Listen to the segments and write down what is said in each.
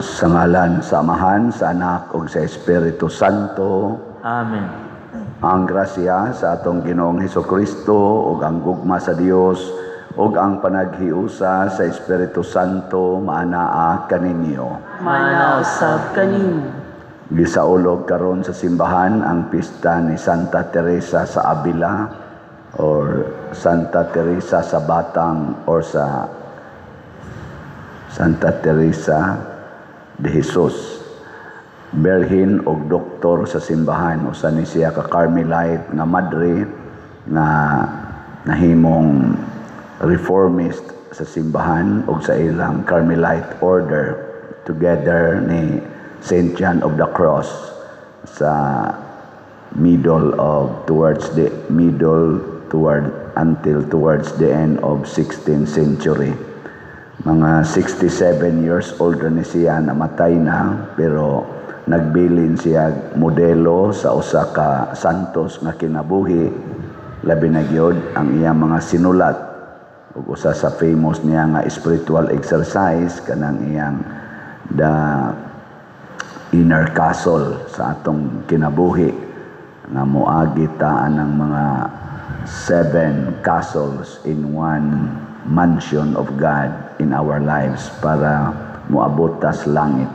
Sa ngalan sa Amahan, sa Anak ug sa Espiritu Santo. Amen. Ang grasya sa atong Ginoong Hesukristo ug ang gugma sa Dios ug ang panaghiusa sa Espiritu Santo maanaa kaninyo. Maana usab kanimo. Gisaulog karon sa simbahan ang pista ni Santa Teresa sa Avila or Santa Teresa sa Batang or sa Santa Teresa de Jesus. Berhin og doktor sa simbahan, usa ni siya ka Carmelite nga madre nga nahimong reformist sa simbahan og sa ilang Carmelite order together ni Saint John of the Cross sa middle of towards the middle toward until towards the end of 16th century. Mga 67 years old ni siya, namatay na, pero nagbilin siya modelo sa usa ka santos nga kinabuhi, labi na gyud ang iyang mga sinulat ug usa sa famous niya nga spiritual exercise kanang iyang The Inner Castle sa atong kinabuhi nga moagi ta ang mga 7 castles in one mansion of God in our lives para moabot tas langit.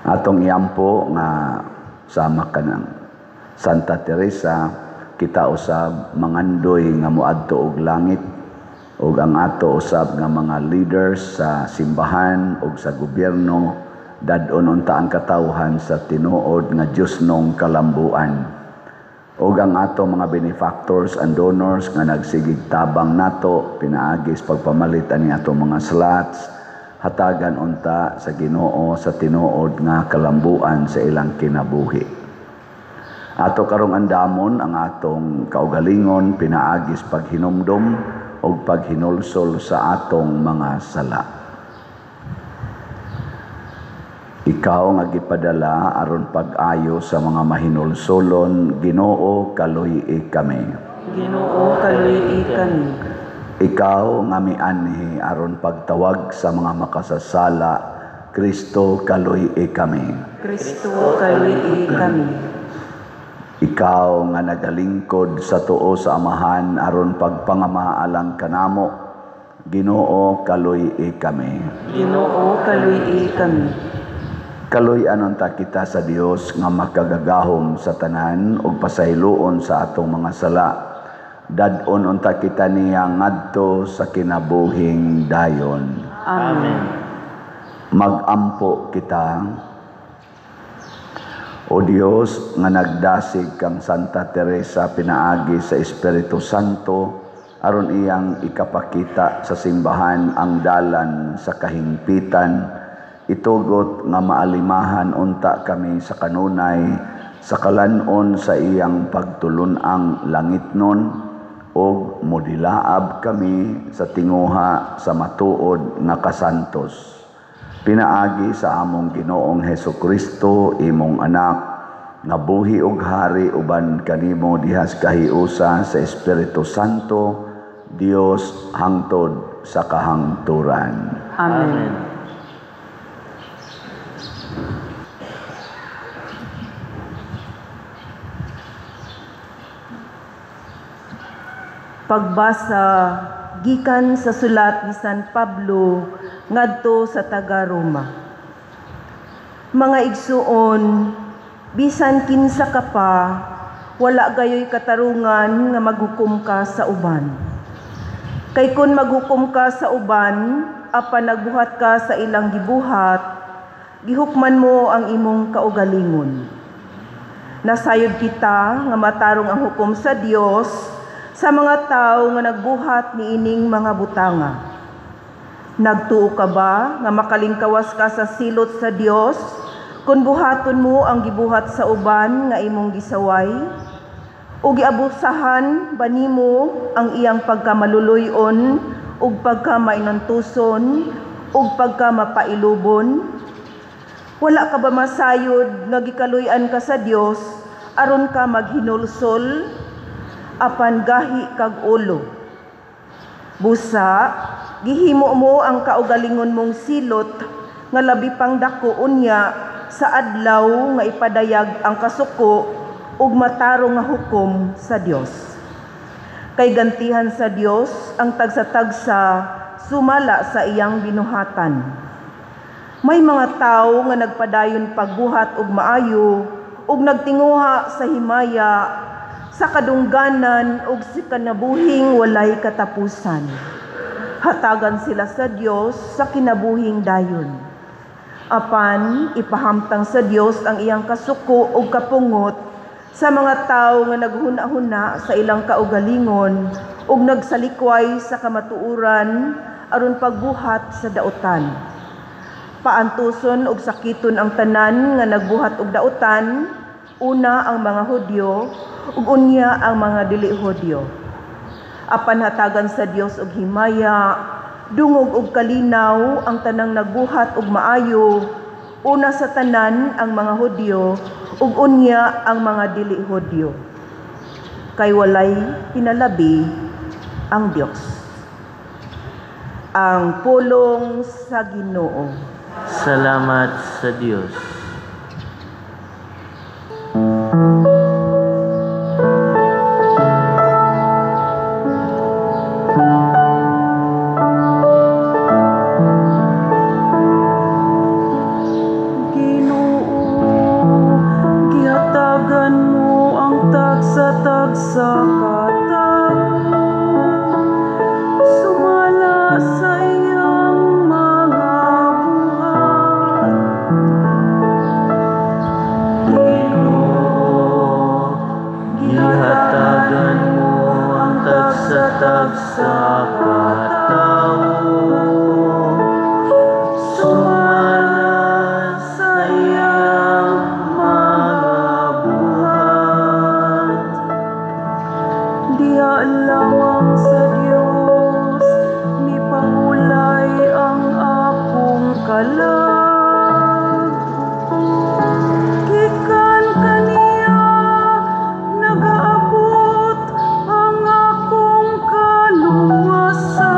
Atong iampo nga sama kanang Santa Teresa, kita usab mangandoy nga moadto og langit ug ang ato usab nga mga leaders sa simbahan ug sa gobyerno dad-on unta ang katawhan sa tinuod nga Diosnong kalambuan. Ug ang ato mga benefactors and donors nga nagsigig tabang nato pinaagi sa pagpamalit ani ato mga slots, hatagan unta sa Ginoo sa tinuod nga kalambuan sa ilang kinabuhi. Ato karong andamon ang atong kaugalingon pinaagi sa paghinumdom ug paghinulsol sa atong mga sala. Ikaw nga gipadala aron pag-ayo sa mga mahinulsolon, Ginoo, kaluy-i kami. Ginoo, kaluy-i kami. Ikaw nga mianhi aron pagtawag sa mga makasasala, Kristo, kaluy-i kami. Kristo, kaluy-i kami. Ikaw nga nagalingkod sa tuo sa Amahan aron pagpangamaalang kanamo, Ginoo, kaluy-i kami. Ginoo, kaluy-i kami. Kaluy-an unta kita sa Dios nga makagagahom sa tanan ug pasayloon sa atong mga sala. Dad-on unta kita niya ngadto sa kinabuhing dayon. Amen. Magampo kita. O Dios nga nagdasig kang Santa Teresa pinaagi sa Espiritu Santo aron iyang ikapakita sa simbahan ang dalan sa kahingpitan, itugot nga maalimahan unta kami sa kanunay sa kalan-on sa iyang pagtulun-ang langitnon ug modilaab kami sa tinguha sa matuod nga kasantos. Pinaagi sa among Ginoong Hesukristo, imong anak, nga buhi ug hari uban kanimo dihas kahiusa sa Espiritu Santo, Dios hangtod sa kahangturan. Amen. Pagbasa gikan sa sulat ni San Pablo ngadto sa taga Roma. Mga igsuon, bisan kinsa ka pa, wala gayoy katarungan nga maghukom ka sa uban. Kay kun maghukom ka sa uban, apan nagbuhat ka sa ilang gibuhat, gihukman mo ang imong kaugalingon. Nasayod kita nga matarong ang hukom sa Dios sa mga tawo nga nagbuhat niining mga butanga. Nagtuo ka ba nga makalingkawas ka sa silot sa Dios kung buhaton mo ang gibuhat sa uban nga imong gisaway? O giabusahan ba nimo ang iyang pagkamaluluyon ug pagkamainantuson ug pagkamapailubon? Wala ka ba masayod nga gikaluy-an ka sa Dios aron ka maghinulsol? Apan gahi kag ulo. Busa, gihimo mo ang kaugalingon mong silot nga labi pang dako unya sa adlaw nga ipadayag ang kasuko ug matarong nga hukom sa Dios. Kay gantihan sa Dios ang tagsa-tagsa sumala sa iyang binuhatan. May mga tawo nga nagpadayon pagbuhat og maayo ug nagtinguha sa himaya, sa kadungganan ug sa kinabuhing walay katapusan. Hatagan sila sa Dios sa kinabuhing dayon. Apan ipahamtang sa Dios ang iyang kasuko ug kapungot sa mga tawo nga naghuna-huna sa ilang kaugalingon ug nagsalikway sa kamatuoran aron pagbuhat sa dautan. Paantuson og sakiton ang tanan nga nagbuhat og dautan, una ang mga Hudyo ug unya ang mga dili Hudyo. Apan hatagan sa Dios og himaya, dungog og kalinaw ang tanang nagbuhat og maayo, una sa tanan ang mga Hudyo ug unya ang mga dili Hudyo. Kay walay pinalabi ang Dios. Ang pulong sa Ginoo. Salamat sa Dios. Ginoo, gihatagan mo ang tagsa-tagsa ka tawo sumala sa iyang mga buhat. Ginoo, gihatagan mo ang tagsa-tagsa ka tawo sumala sa iyang mga buhat. Diha lamang sa Dios mipahulay ang akong kalag. Gikan kaniya nagaabot ang akong kaluwasan.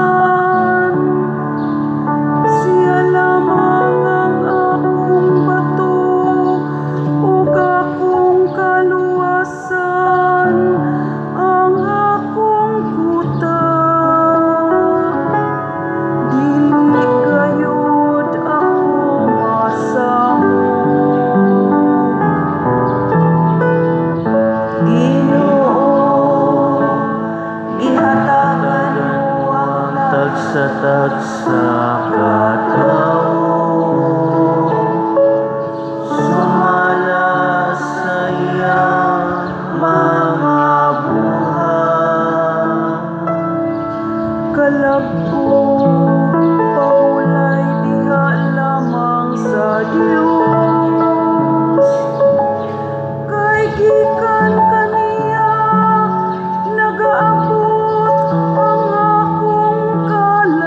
Siya lamang ang akong bato ug akong kaluwasan, ang akong kuta. Dili gayud ako masamok. Ginoo, gihatagan mo ang Tagsa-tagsa ka tawo sumala sa iyang mga buhat. Kalag ko pahulay diha lamang sa Dios. Kay gikan kaniya nagaabot ang akong kalauman.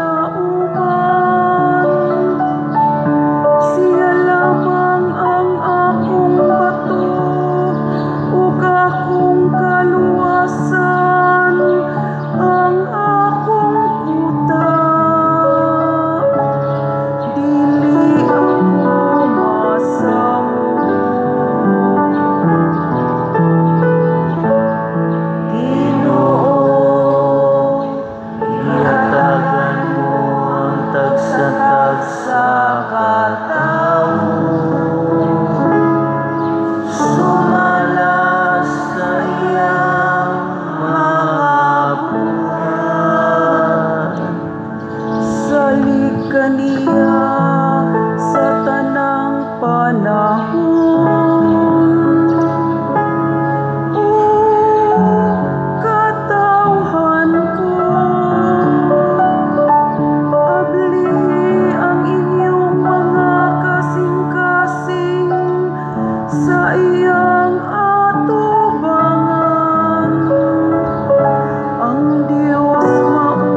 Siya lamang ang akong bato ug akong kaluwasan, ang akong kuta. Dili ako masamok. Ginoo, gihatagan mo ang tagsa-tagsa ka tawo sumala sa iyang mga buhat. Salig kaniya sa tanang panahon. O katawhan ko, ablihi ang inyong mga kasing-kasing sa iyang atubangan. Ang Dios mao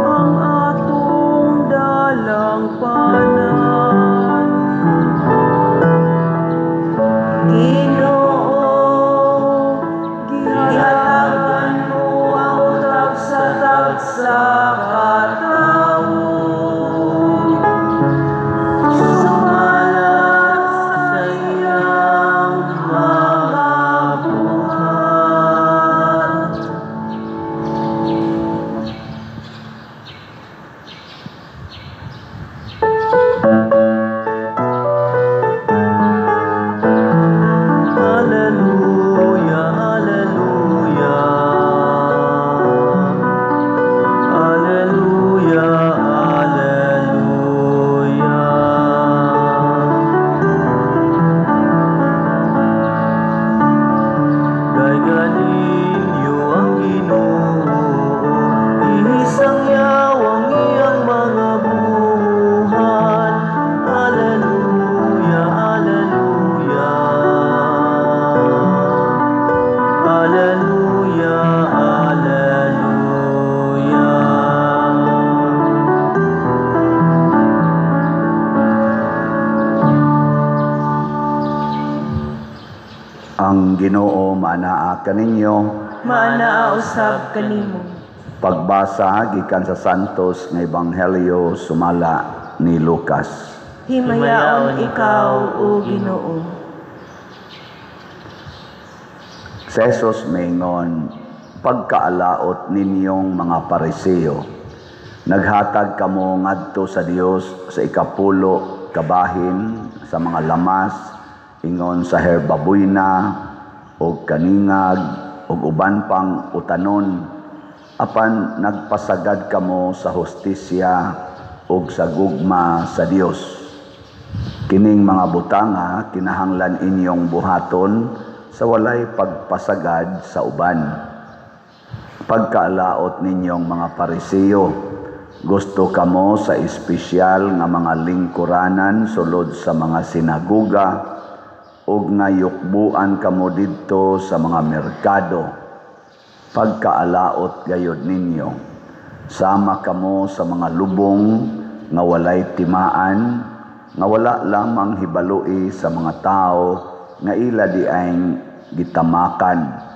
ang atong dalagan. Ang Ginoo maanaa kaninyo. Maanaa usab kanimo. Pagbasa gikan sa Santos nga Ebanghelyo sumala ni Lucas. Himayaon ikaw, o Ginoo. Si Jesus miingon, pagkaalaot ninyong mga Pariseo, naghatag kamo ngadto sa Dios sa ikapulo kabahin sa mga lamas, ingon sa herbabuyna og kaningag og uban pang utanon, apan nagpasagad kamo sa hustisya og sa gugma sa Dios. Kining mga butanga kinahanglan inyong buhaton sa walay pagpasagad sa uban. Pagkaalaot ninyong mga Pariseo, gusto kamo sa espesyal nga mga lingkuranan sulod sa mga sinaguga ug nga yukbuan kamo didto sa mga merkado. Pagkaalaot gayod ninyo, sama kamo sa mga lubong nga walay timaan, nga wala lamang hibaloi sa mga tao nga ila diayng gitamakan.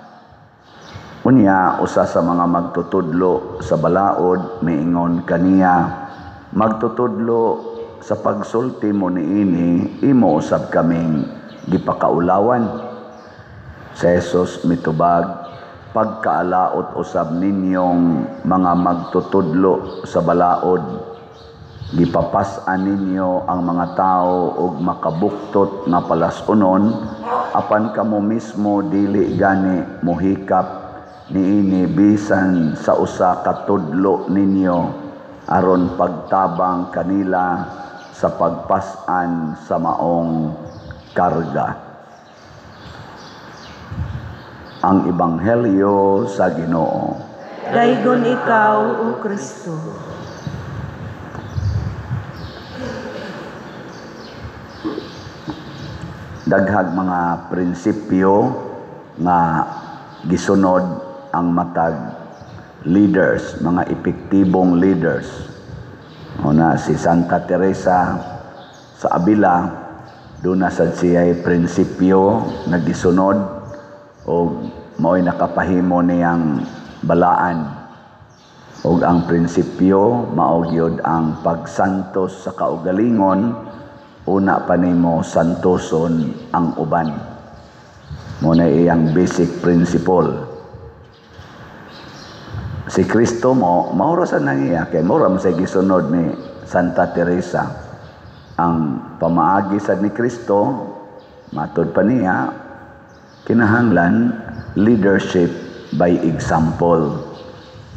Unya, usa sa mga magtutudlo sa balaod miingon kaniya, magtutudlo, sa pagsulti mo niini, imo usab kaming gipakaulawan. Si Jesus mitubag, pagkaalaot usab ninyong mga magtutudlo sa balaod, gipapas-an ninyo ang mga tao og makabuktot nga palas-unon, apan kamo mismo dili gani mohikap niini bisan sa usa ka tudlo ninyo aron pagtabang kanila sa pagpas-an sa maong karga. Ang Ebanghelyo sa Ginoo. Daygon ikaw, o Kristo. Daghag mga prinsipyo nga gisunod ang matag leaders, mga epektibong leaders. Una, si Santa Teresa sa Avila, doon na sad siya'y prinsipyo nga gisunod o mao'y nakapahimo niyang balaan. Og ang prinsipyo mao gyud ang pagsantos sa kaugalingon, una pa nimo santoson ang uban. Mo na iyang basic principle. Si Kristo mo, maura sa nangiya, kay maura mo sa gisunod ni Santa Teresa. Ang pamaagi sa ni Kristo, matod pa niya, kinahanglan leadership by example.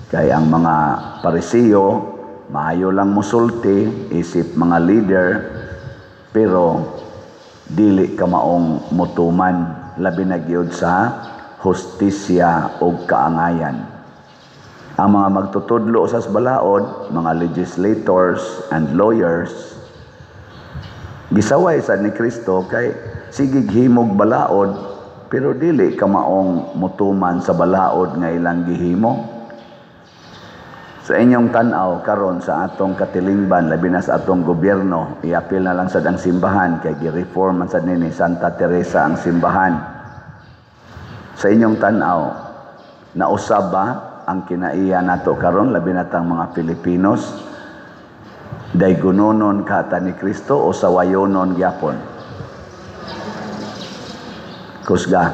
Kay ang mga Pariseo, maayo lang musulti, isip mga leader, pero dili ka maong mutuman, labi na gyud sa hustisya o kaangayan. Ang mga magtutudlo sa balaod, mga legislators and lawyers, gisaway sa ni Kristo kay sigig himog balaod, pero dili ka maong mutuman sa balaod nga ilang gihimo. Sa inyong tan-aw karon sa atong katilingban, labi na sa atong gobyerno, iapil na lang sad ang simbahan kay gi-reform man sad nini Santa Teresa ang simbahan. Sa inyong tan-aw, nausab ba ang kinaiya nato karon, labi na tang mga Pilipinos, daygunonon kata ni Kristo o sawayonon gyapon? Kusga.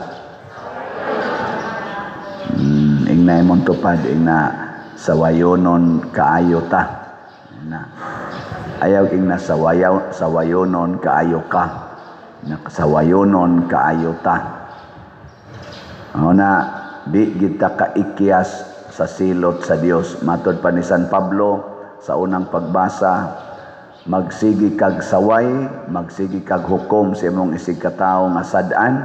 Ingna imong tupad, ingna sawayonon kaayo ta. Ingna. Ayaw ingna sawayonon kaayo ka. Sawayonon kaayo ta. Una, di kita kaikyas sa silot sa Dios. Matod pa ni San Pablo sa unang pagbasa, magsigi kag saway, magsigi kag hukom sa imong isig katawo nga sad-an,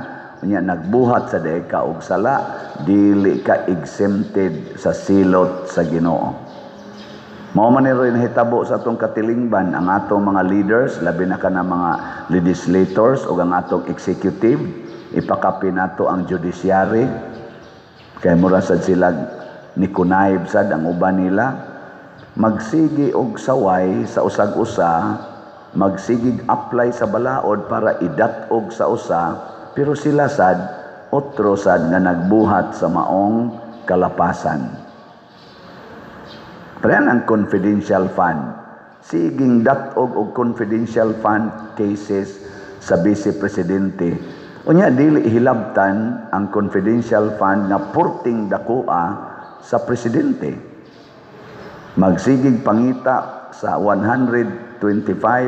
unya nagbuhat sa diay ka og sala, dili ka exempted sa silot sa Ginoo. Mao man ni rin nahitabo sa atong katilingban, ang atong mga leaders, labi na kana mga legislators ug ang atong executive, ipakapin nato ang judiciary kay mura sad sila ni kunayb sad ang uban nila, magsigi og saway sa usag-usa, magsigig apply sa balaod para idat-og sa usa, pero sila sad Otro sad nga nagbuhat sa maong kalapasan. Parehan ang confidential fund. Siging dat-og og confidential fund cases sa Vice Presidente. Unya dili hilabtan ang confidential fund nga purting dakoa sa presidente. Magsigig pangita sa 125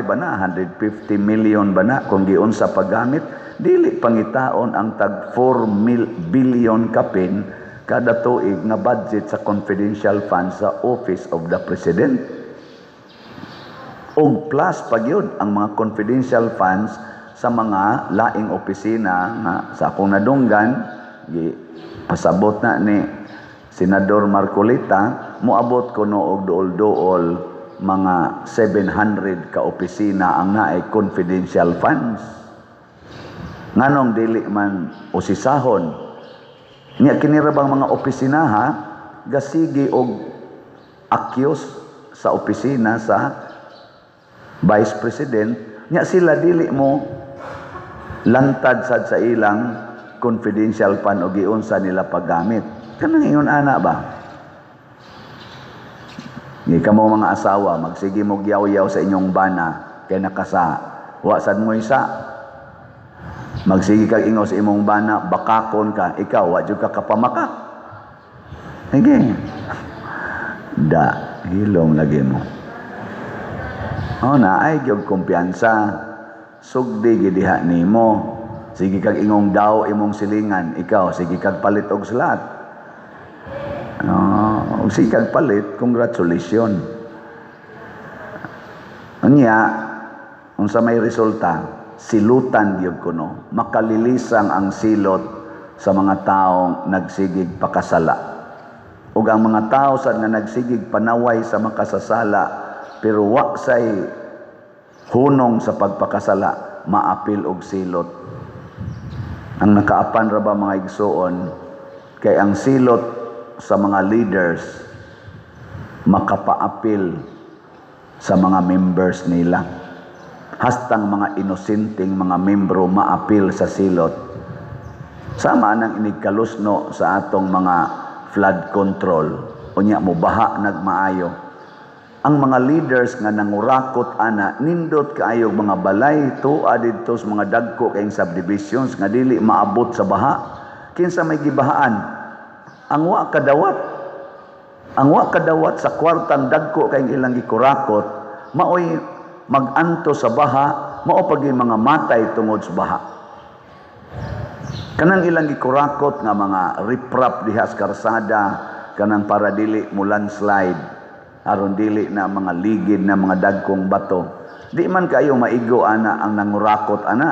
ba na, 150 million ba na kung giunsa paggamit, dili pangitaon ang tag 4 billion kapin kada tuig nga budget sa confidential fund sa Office of the President. Og plus pa gyud ang mga confidential funds sa mga laing opisina nga sa akong nadunggan, gi pasabot na ni Senador Marcoleta, moabot kuno og duol-duol mga 700 ka opisina ang naay confidential funds. Nganong dili man usisahon? Nya kini ra bang mga opisina ha, gasigi og akyos sa opisina sa Vice President, nya sila dili mo lantad sad sa ilang confidential fund o giunsa nila paggamit. Kanang ingon ana ba? Ngi kamo mga asawa, magsige mo yaw-yaw sa inyong bana kay nakasa. Wa sad mo isa. Magsige kag ingon sa imong bana, bakakon ka, ikaw wa jud ka kapamakak. Sige. Da, hilom lagi mo. Oh, na ay gyud kumpiyansa. Sugdi gid diha nimo. Sige kag ingong daw imong silingan, ikaw sige kag palit og slot. No, og sige kag palit, congratulations. Unya, unsa may resulta? Silutan gyud kuno, makalilisang ang silot sa mga taong nagsigig pakasala. Ug ang mga tao sad nga nagsigig panaway sa makasasala pero wa say hunong sa pagpakasala, maapil og silot. Ang nakaapan ra ba, mga igsuon, kay ang silot sa mga leaders makapaapil sa mga members nila. Hastang mga inosenteng mga membro maapil sa silot. Sama nang inigkalusno sa atong mga flood control. Unya mo baha nagmaayo. Ang mga leaders nga nangurakot ana, nindot kaayo mga balay tuwa didto sa mga dagko kayong subdivisions nga dili maabot sa baha. Kinsa may gibahaan? Ang wa kadawat. Ang wa kadawat sa kwartang dagko kayong ilang gikurakot, maoy maganto sa baha, mao pag mga matay tungod sa baha. Kanang ilang gikurakot nga mga riprap diha sa karsada, kanang para dili mo landslide, aron dili na mga ligid na mga dagkong bato. Di man kayo maigo ana ang nangurakot ana.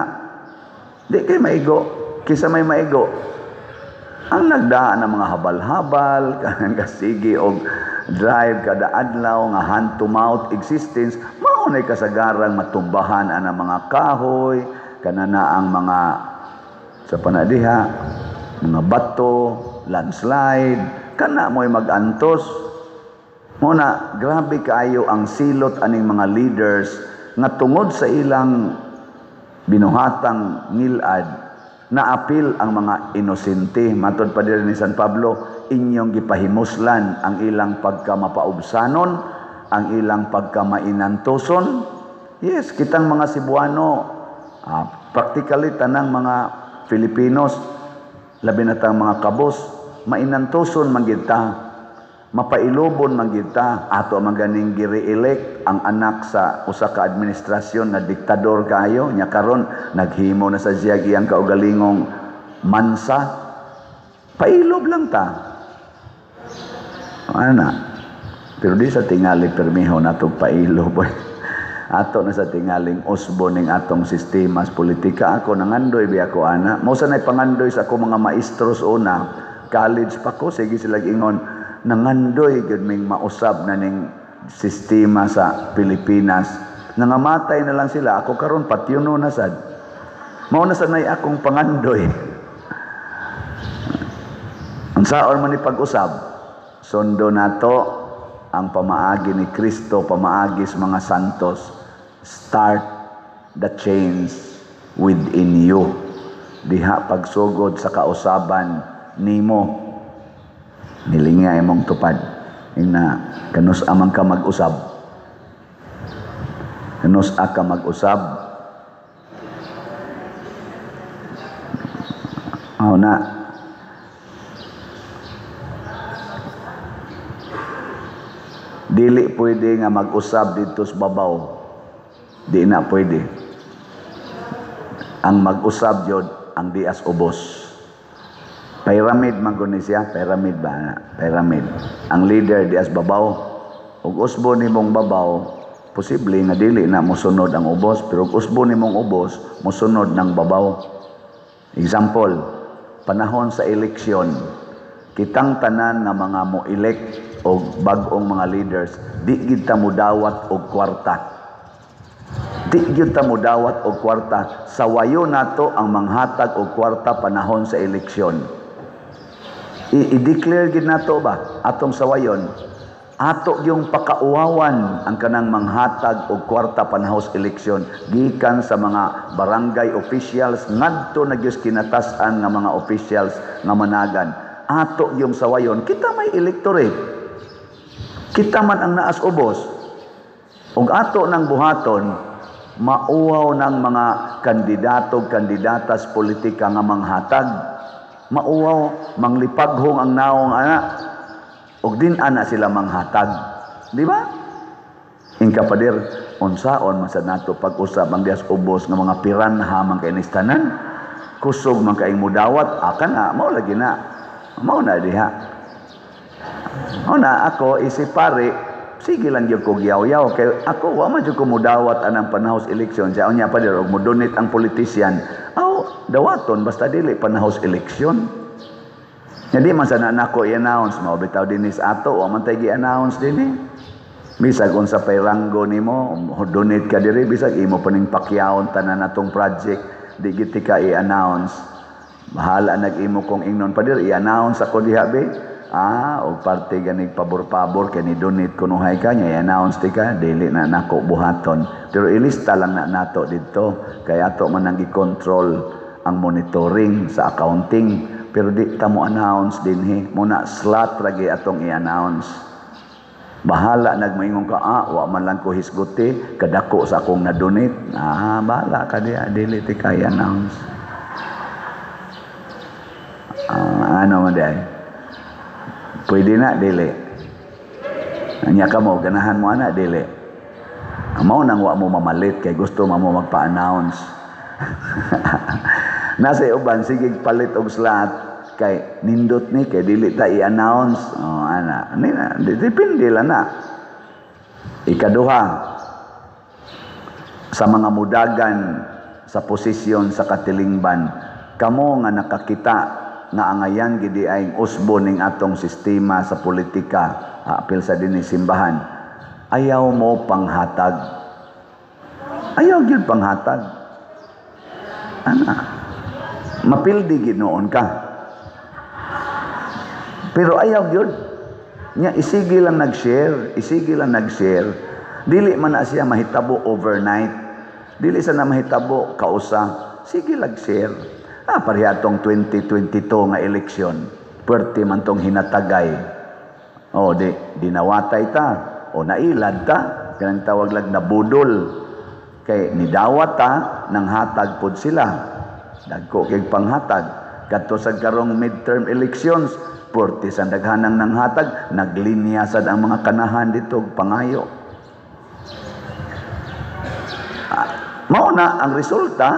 Di kay maigo, kisa may maigo. Ang nagdaan ng mga habal-habal, kanang kasigi og drive kada adlaw nga hand to mouth existence, mao nay kasagarang matumbahan ana mga kahoy, kanana ang mga sa panadiha, mga bato, landslide, kana mo'y magantos. Muna, grabe kaayo ang silot aning mga leaders nga tungod sa ilang binuhatang ngilad, naapil ang mga inosente. Matod pa diri ni San Pablo, inyong gipahimuslan ang ilang pagkamapaubsanon, ang ilang pagkamainantoson. Yes, kitang mga Cebuano, practically tanang mga Filipinos, labi na tang mga kabos, mainantoson man gid ta, mapailobon man gid ta. Ato man ganing gi-re-elect ang anak sa usa ka administrasyon na diktador kaayo, nya karon naghimo na sa siya iyang kaugalingong mansa. Pailob lang ta. Ana. Pero di sa tingali permiho natong pailob. Ato na sa tingaling usbo ning atong sistema sa politika. Ako nangandoy biya ko ana. Mao sa nay pangandoy sa ako mga maestros una, college pa ko, sige sila ingon, nangandoy gyud ming mausab na ning sistema sa Pilipinas. Nangamatay na lang sila. Ako karon patyuno na sad. Mao na sa nay akong pangandoy. Unsaon man ni pag-usab? Sundo nato ang pamaagi ni Kristo, pamaagi sa mga santos. Start the change within you. Diha pagsugod sa kausaban nimo. Nilinga imong tupad. Ingna kanus amang ka mag-usab. Kanus ka mag-usab. Oh na. Dili pwede nga mag-usab dito sa babaw. Di na pwede. Ang mag-usab jud ang dias ubos. Pyramid man gud ni siya, pyramid ba na? Pyramid. Ang leader dias babaw. Ug usbo nimong babaw, posible nga dili na mosunod ang ubos, pero ug usbo nimong ubos, mosunod ng babaw. Example, panahon sa eleksyon, kitang tanan nga mga mo-elect og bag-ong mga leaders, di gid ta modawat og kwarta. Di gyud ta modawat og kwarta. Sa wayo nato ang manghatag og kwarta panahon sa eleksyon. I-declare gid nato ba atong sawayon, ato yung pakauwawan ang kanang manghatag og kwarta panahon sa eleksyon gikan sa mga barangay officials ngadto na gyud kinatas-an nga mga officials nga managan. Ato yung sawayon, kita may electorate, kita man ang naas ubos, ug ato nang buhaton mauwaw ng mga kandidato kandidatas politika nga manghatag. Mauwaw, manglipaghong ang naong ana, og din ana sila manghatag. Di ba? Ingka pader, unsaon man sad nato pag-usab ang dias ubos nga mga piranha man kay nistanan, kusog man kay mudawat, aka na, mao lagi na. Mao na diha. Mao na ako isip pare, sige lang gyud ko giyaw-yaw kay ako wa man jud ko mudawat anang panahos eleksyon. Siya unya pader og modonate ang politician. Aw, dawaton basta dili panahos eleksyon. Nya di man sana nako i-announce, mao bitaw dinhi sa ato, wa man tay gi-announce dinhi. Bisag unsa pay ranggo nimo, donate ka diri, bisag imo pa ning pakyawon tanan natong project, di gid ka i-announce. Bahala nag-imo kong ingnon pader, i-announce ako diha be. Ah, og parte ganig pabor-pabor kay ni donate kunuhay ka nya i-announce ti ka, dili na nako buhaton. Pero ilista lang na nato didto kay ato man ang gi-control ang monitoring sa accounting, pero di ta mo announce dinhi, muna slot ra gyud atong i-announce. Bahala nagmaingon ka, wa man lang ko hisguti, kadako sa akong na-donate. Ah, bahala ka diha, dili ti ka i-announce. Ah, ano man diay? Pwede na, dili. Anya ka mo, ganahan mo ana, dili. Mao nang wa mo mamalit kay gusto mo magpa-announce. Nasa uban sige palit og slot kay nindot ni kay dili ta i-announce. Oh, ana. Ni na, depende lang na. Ikaduha, sa mga mudagan sa posisyon sa katilingban, kamo nga nakakita nga angayan gidi ay usbo ning atong sistema sa politika, apil sa dinhi simbahan, ayaw mo panghatag. Ayaw gyud panghatag. Ana, mapildi gid noon ka. Pero ayaw gyud. Nya isigi lang nag-share, isigi lang nag-share. Dili man na siya mahitabo overnight. Dili sa na mahitabo kausa. Sige lang share. Ah, pareha tong 2022 nga eleksyon. Puwerte man tong hinatagay. O, di, dinawatay ta. O, nailad ta. Kanang tawag lag nabudol. Kay nidawat ta, nang hatag pod sila. Dagko kay panghatag. Kadto sa karong midterm elections, puwerte sa daghanang nanghatag, naglinya sad ang mga kanahan dito pangayo. Ah, mao na ang resulta,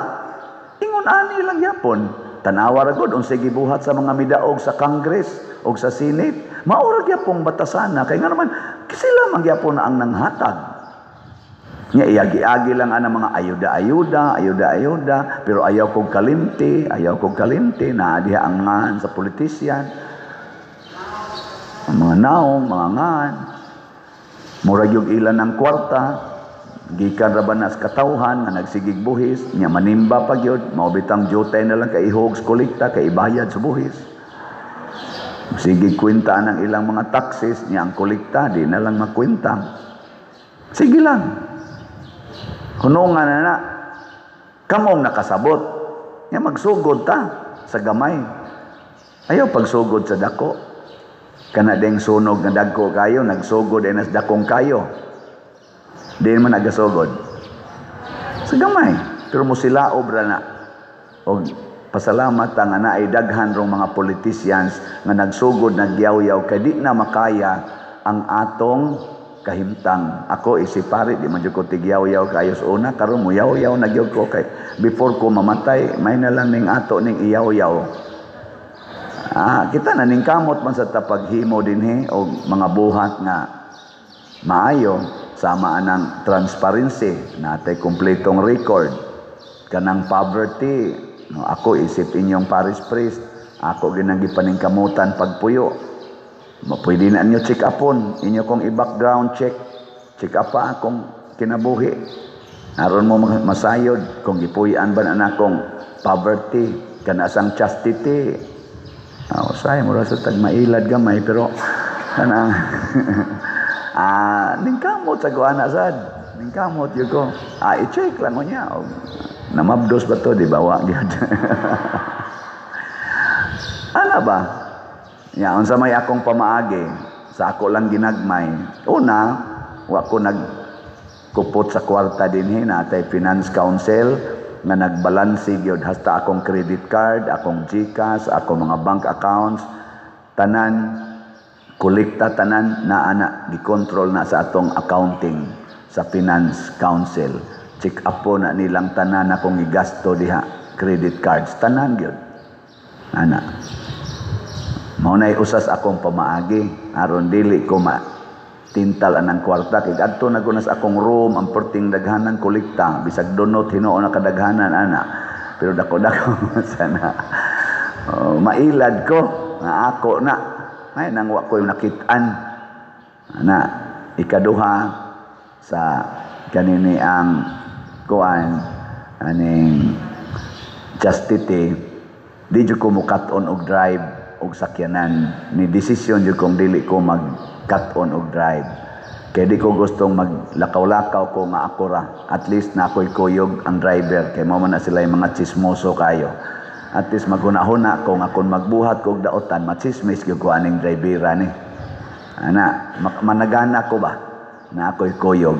ingon ani lang yapon. Tanawa ra gud unsay gibuhat sa mga midaog sa Congress og sa Senate. Mao ra gyapong batasana kay nga naman sila man gyapon na ang nanghatag. Nya iagi-agi lang ana mga ayuda-ayuda, ayuda-ayuda, pero ayaw kog kalimti, naa diha ang ngan sa politisyan. Ang mga naong, mga ngan. Murag yung ilan ng kwarta, gikan ra ba na sa katawhan nga nagsigig buhis, nya manimba pa gyud, mao bitang jutay na lang kay ihog sa kolekta kay ibayad sa buhis. Sige kwenta ng ilang mga taxes, nya ang kolekta di na lang makwenta. Sige lang. Hunungan na na. Kamong nakasabot. Nya magsugod ta sa gamay. Ayaw pagsugod sa dako. Kana ding sunog nga dagko kayo, nagsugod ay nas dakong kayo. Di man nagasugod. Sa gamay. Pero mo sila obra na. Og pasalamat ta nga naay daghan rong mga politicians nga nagsugod nagyaw-yaw kay di na makaya ang atong kahimtang. Ako isip pari, di man jud ko tigyaw-yaw kayo sa una, karon mo yaw-yaw na gyud ko kay before ko mamatay, may na lang ning ato ning iyaw-yaw. Kita na ning kamot man sa tapaghimo dinhi og mga buhat nga maayo sama anang transparency natay kumpletong record kanang poverty, no? Ako isip inyong parish priest, ako ginang gipaningkamutan pagpuyo. Pwede na inyo check upon inyo kong i-background check, check up pa akong kinabuhi aron mo masayod kung gipuy-an ba na nakong poverty kana sang chastity. Usay mura sa tag mailad gamay pero kanang ningkamot sa kuana sad, ningkamot gyud ko. I-check lang ko niya. Og, namabdos ba to, di ba wa gyud. Ana ba? Ya, unsa may akong pamaagi sa ako lang ginagmay. Una, wa ko nagkupot sa kwarta dinhi, natay Finance Council nga nagbalanse gyud hasta akong credit card, akong GCash, akong mga bank accounts, tanan kolekta, tanan na ana gikontrol na sa atong accounting sa Finance Council. Check up po na nilang tanan akong gigasto diha, credit cards, tanan gyud. Ana. Mao nay usas akong pamaagi aron dili ko ma tintal anang kwarta kay adto na ko na sa akong room ang perting daghanan kolekta, bisag donot hinuon na kadaghanan ana, pero dako-dako sana. Oh, mailad ko nga ako na may nang wa ko nakit-an ana. Ikaduha sa kanini ang kuan aning chastity, di jud ko mukat-on og drive og sakyanan. Ni desisyon jud kong dili ko mag cut-on og drive kay di ko gustong maglakaw-lakaw ko nga ako ra. At least na ako'y kuyog ang driver kay mao man na sila yung mga chismoso kayo. At least maghuna-huna ko nga kung magbuhat ko og daotan, machismis gyud ko aning drivera ni ana. Managana ko ba na ako'y kuyog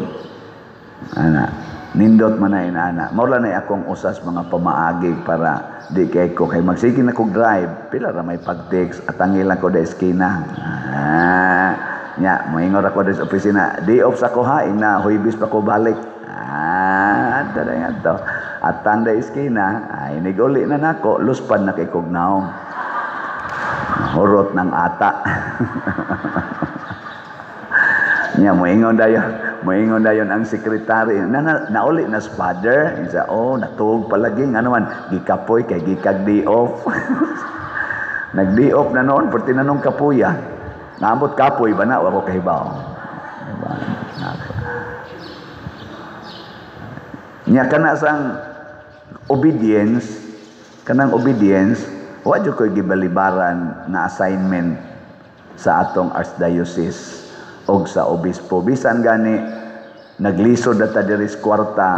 ana, nindot man na inaana. Mao lang na akong usas mga pamaagi para di kay ko kay magsige na kog drive, pila ra may pag-text at lang ko da eskina. Nya moingon ra ko sa opisina, di off sa ko ha, ina Huwebes pa ko balik. Dara nga to. At tanda eskina, ay niguli na nako, luspan na kay kog naong. Hurot ng ata. Nya moingon dayon ang sekretary. Na, na, nauli na sa father. Isa, oh, natuog palagi. Nga naman, gikapoy kay gikag day off. Nag-day off na noon, pero tinanong kapuya. Naambot kapoy ba na? Wako kahibaw. Diba? Nya kana sang obedience, kanang obedience, wa jud ko'y gibalibaran na assignment sa atong archdiocese og sa obispo. Bisan gani naglisod na ta diri sa kwarta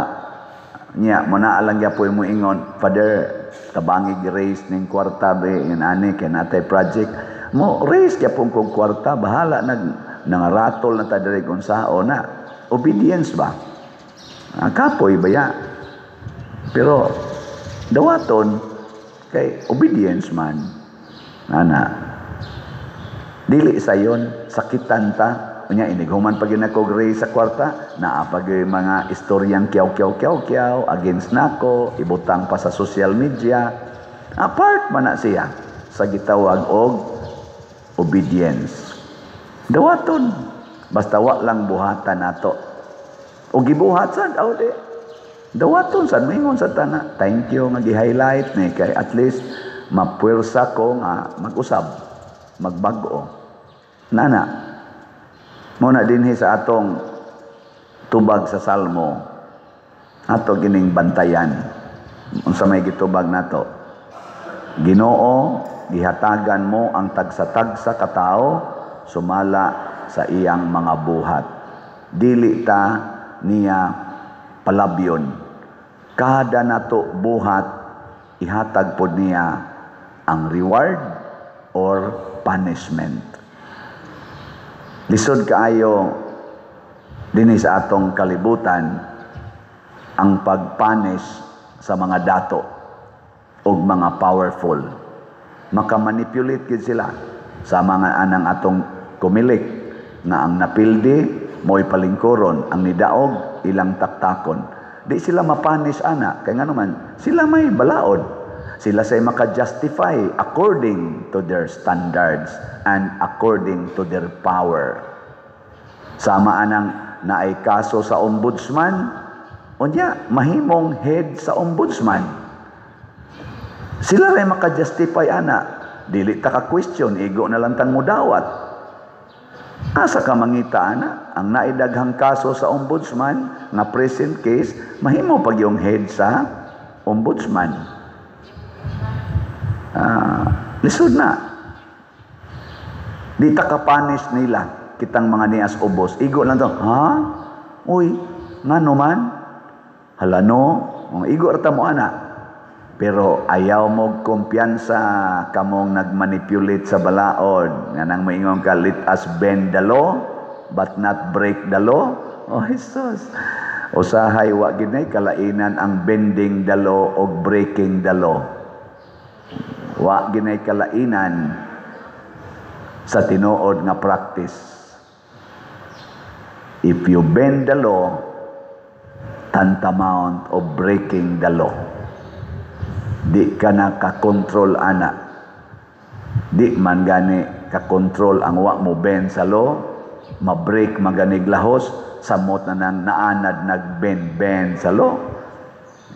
niya, muna lang gyapoy mo ingon, Father, tabangi gi-raise ning kwarta be in ani kay natay project. Mo raise gyapon kog kwarta, bahala nag nangaratol na ta diri kung sao na. Obedience ba? Kapoy ba ya? Pero dawaton kay obedience man. Ana. Dili sayon sakitan ta. Unya inighuman pag nako raise sa kwarta, naa pa gyud mga istoryang kiyaw kiyaw kiyaw kiyaw against nako, ibutang pa sa social media. Apart man na siya sa gitawag og obedience. Dawaton basta wa lang buhatan nato. O gibuhat sad aw di. Dawaton sad mingon sa tana. Thank you nga gi-highlight ni kay at least mapuwersa ko nga mag-usab, magbag-o. Nana. Mao na dinhi sa atong tubag sa Salmo, ato gining bantayan. Unsa may gitubag nato? Ginoo, gihatagan mo ang tagsa-tagsa ka tawo sumala sa iyang mga buhat. Dili ta niya palabyon. Kada nato buhat Ihatag pod niya ang reward or punishment. Lisod kaayo dinhi sa atong kalibutan ang pagpunish sa mga dato og mga powerful. Makamanipulate gid sila sa mga anang atong Comelec nga ang napildi mo'y palingkuron, ang nidaog ilang taktakon. Di sila mapunish ana kay ngano man sila may balaod. Sila say maka-justify according to their standards and according to their power. Sama anang naay kaso sa ombudsman, unya mahimong head sa ombudsman. Sila ray maka-justify ana. Dili ta ka question, igo na lang tang mudawat. Asa ka mangita ana? Ang naidaghang kaso sa ombudsman nga present case, mahimo pag yung head sa ombudsman. Lisod na. Di ta ka-punish nila kitang mga nias ubos. Igo lang to, ha? Uy, ngano man? Hala no, igo ra ta mo ana. Pero ayaw mo kumpiyansa kamong nagmanipulate sa balaod. Nga nang moingon ka, "Let us bend the law, but not break the law." Oh, Jesus. Usahay wa gid nay kalainan ang bending the law o breaking the law. Wa ginay kalainan sa tinuod nga practice. If you bend the law, tantamount of breaking the law. Di ka na kakontrol ana. Di man gani kakontrol ang wa mo bend sa law, ma-break maganig lahos, samot na nang naanad nag-bend bend sa law.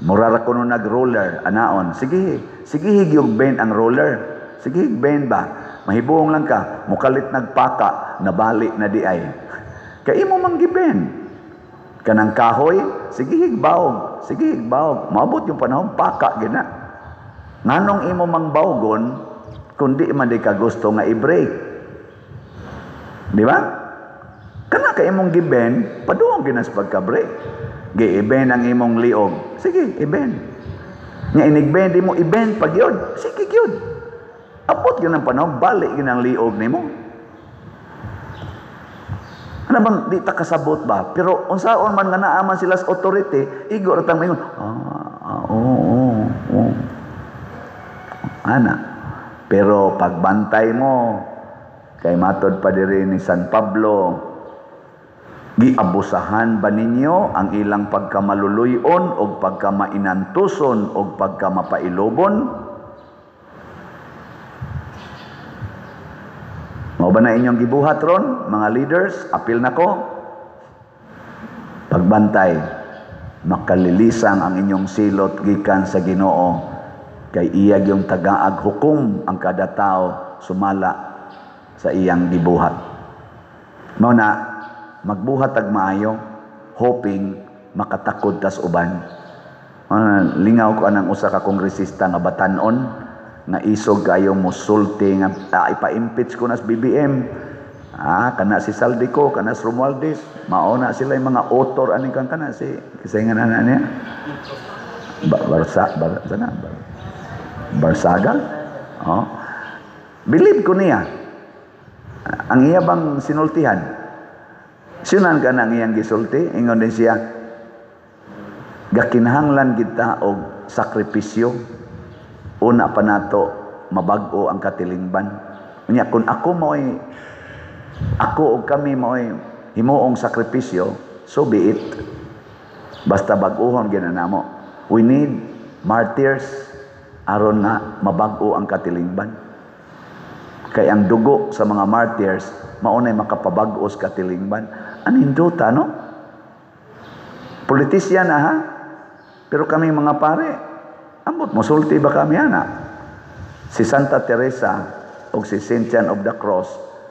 Mura ra kuno nag-roller, anaon. Sige, sige yung bend ang roller. Sige, bend ba? Mahibuong lang ka, mukalit nagpaka, nabali na di ay. Kay imo mang gibend. Kanang kahoy, sige bawog, sige bawog. Maabot yung panahon, paka gina. Nganong imo mang bawgon, kundi man di ka gusto nga i-break. Di ba? Kana ka imong gibend, paduong ginas pagka-break. Gi-ibend ang imong liog. Sige, ibend. Nga inig-bend mo, ibend pag yun. Sige, yun. Abot yun ang panahon, balik yun ang liog nimo. Ano bang di ta kasabot ba? Pero unsaon man nga naaman sila sa authority, igo ra tang maingon, ah, oo. Ana. Pero pagbantay mo, kay matod pa diri ni San Pablo, giabusahan ba ninyo ang ilang pagkamaluluyon o pagkamainantuson o pagkamapailobon? Mao ba na inyong gibuhat ron, mga leaders? Apil na ko. Pagbantay, makalilisang ang inyong silot gikan sa Ginoo, kay iyag yung tagaag hukom ang kada tao sumala sa iyang gibuhat. Mao na magbuhat tag maayo, hoping makatakod tas uban. Lingaw ko anang usa ka kongresista nga batan-on nga isog kayo mosulti nga ipa-impeach ko nas BBM. Kana si Zaldy Co, kana si Romualdez, mao na sila yung mga author aning kan kana si kisay nga na niya. Barsa, bar, sana, bar, Barsaga? Oh. Believe ko niya. Ang iya bang sinultihan? Sinan ka na ang iyang gisulti, ingon din siya, gakinahanglan kita og sakripisyo. Una pa nato mabag-o ang katilingban. Unya kun ako mo'y ako og kami mo'y himuong sakripisyo, so be it. Basta bag-ohon ginanamo. We need martyrs aron nga mabag-o ang katilingban. Kay ang dugo sa mga martyrs maunay makapabag-o sa katilingban. Aninduta, no? Politisyan na, ha? Pero kami mga pare, ambot, musulti ba kami, ana? Si Santa Teresa o si Saint John of the Cross,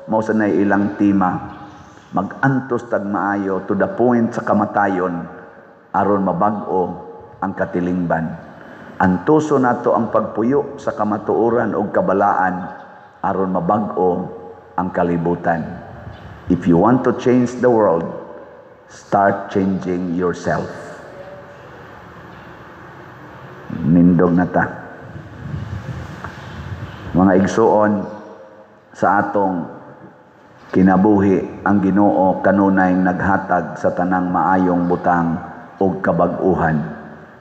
mao sa nay ilang tema, mag-antos tag maayo to the point sa kamatayon, aron mabag-o ang katilingban. Antuso nato ang pagpuyo sa kamatuoran og kabalaan, aron mabag-o ang kalibutan. If you want to change the world, start changing yourself. Nindog na ta. Mga igsuon, sa atong kinabuhi ang Ginoo kanunay naghatag sa tanang maayong butang ug kabag-uhan.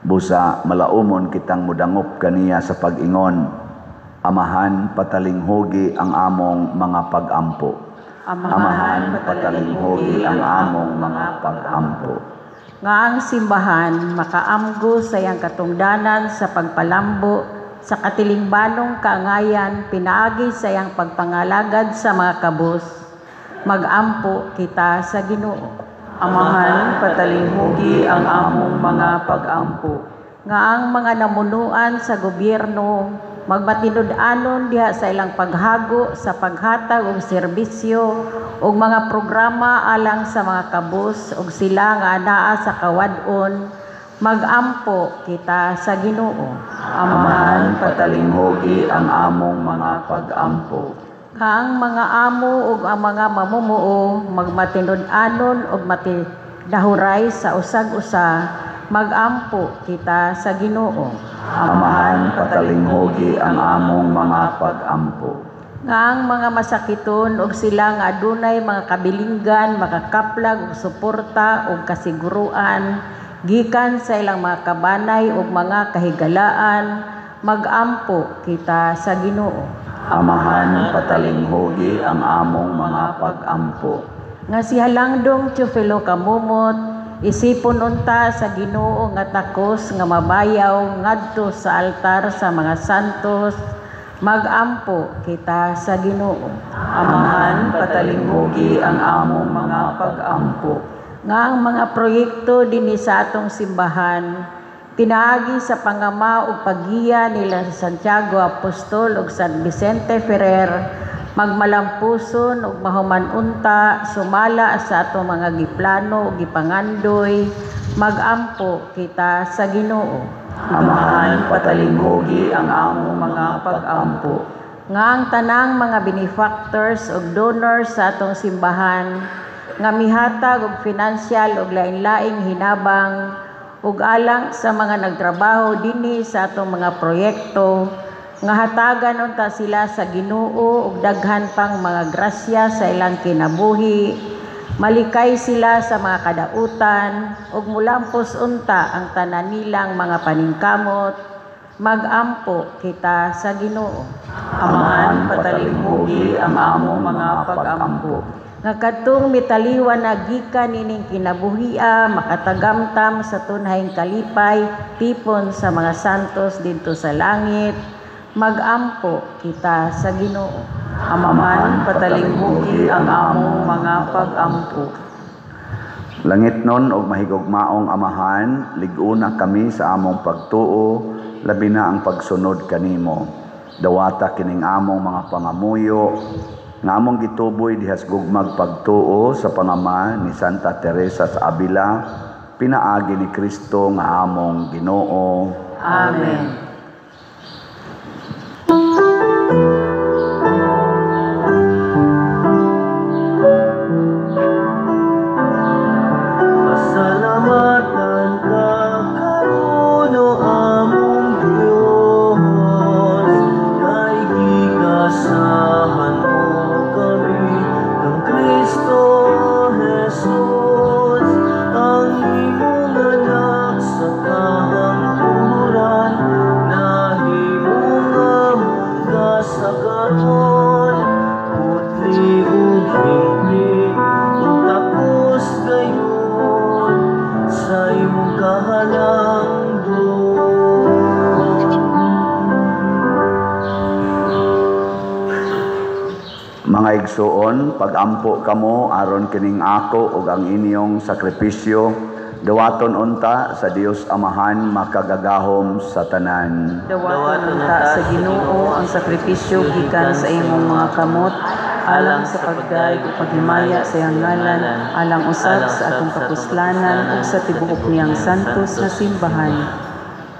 Busa malaumon kitang mudangop kaniya sa pag-ingon, Amahan, patalinghugi ang among mga pag-ampo. Amahan, patalinghugi ang among mga pag-ampo. Nga ang simbahan makaamgo sa iyang katungdanan sa pagpalambo sa katilingbanong kaangayan pinaagi sa iyang pagpangalagad sa mga kabus, magampo kita sa Ginoo. Amahan, patalinghugi ang among mga pag-ampo. Nga ang mga namunuan sa gobyerno magmatinud-anon diha sa ilang paghago sa paghatag og serbisyo ug mga programa alang sa mga kabus ug sila nga anaa sa kawad-on, magampo kita sa Ginoo. Amahan, patalinghugi ang among mga pag-ampo. Nga ang mga amo ug ang mga mamumuo magmatinud-anon ug matidahuray sa usag-usa, magampo kita sa Ginoo. Amahan, patalinghugi ang among mga pag-ampo. Nga ang mga masakiton ug sila nga adunay mga kabilinggan makakaplag og suporta ug kasiguruan gikan sa ilang mga kabanay ug mga kahigalaan, magampo kita sa Ginoo. Amahan, patalinghugi ang among mga pag-ampo. Nga si Halangdong Teofilo Camomot isipon unta sa Ginoo nga takos nga mabayaw ngadto sa altar sa mga santos, magampo kita sa Ginoo. Amahan, patalinghugi ang among mga pag-ampo. Nga ang mga proyekto dinhi sa atong simbahan pinaagi sa pangama ug paggiya nila sa Santiago Apostol ug San Vicente Ferrer magmalampuson ug mahuman unta sumala sa atong mga giplano ug gipangandoy, magampo kita sa Ginoo. Amahan, patalinghugi ang among mga pag-ampo. Nga ang tanang mga benefactors ug donors sa atong simbahan nga mihatag og financial ug lain-laing hinabang ug alang sa mga nagtrabaho dinhi sa atong mga proyekto, nga hatagan unta sila sa Ginoo ug daghan pang mga grasya sa ilang kinabuhi, malikay sila sa mga kadautan ug mulampos unta ang tanan nilang mga paningkamot, magampo kita sa Ginoo. Amahan, patalinghugi ang among mga pag-ampo. Nga kadtong mitaliwan na gikan nining kinabuhia makatagamtam sa tunhayng kalipay tipon sa mga santos didto sa langit, magampo kita sa Ginoo. Amahan, patalinghugi ang among mga pag-ampo. Langit nun og mahigugmaong Amahan, lig-una kami sa among pagtuo, labi na ang pagsunod kanimo. Dawata kining among mga pangamuyo, nga among gituboy dihas gugmag pagtuo sa pangama ni Santa Teresa sa Avila, pinaagi ni Kristo nga among Ginoo. Amen. Pasalamatan ka karon, o among Dios, kay gigasahan mo kami kang Kristo Jesus, ang imong anak sa kahangturan, nahimong among gasa karon, putli ug hingpit ug takos gayon sa imong kahalangdon. Mga igsuon, pagampo kamo aron kining ako ug ang inyong sakripisyo, dawaton unta sa Dios Amahan makagagahom sa tanan. Dawaton unta sa Ginoo ang sakripisyo gikan sa imong mga kamot, alang sa pagdayeg ug paghimaya sa iyang ngalan, alang usab sa atong kapuslanan ug sa tibuok niyang santos nga simbahan.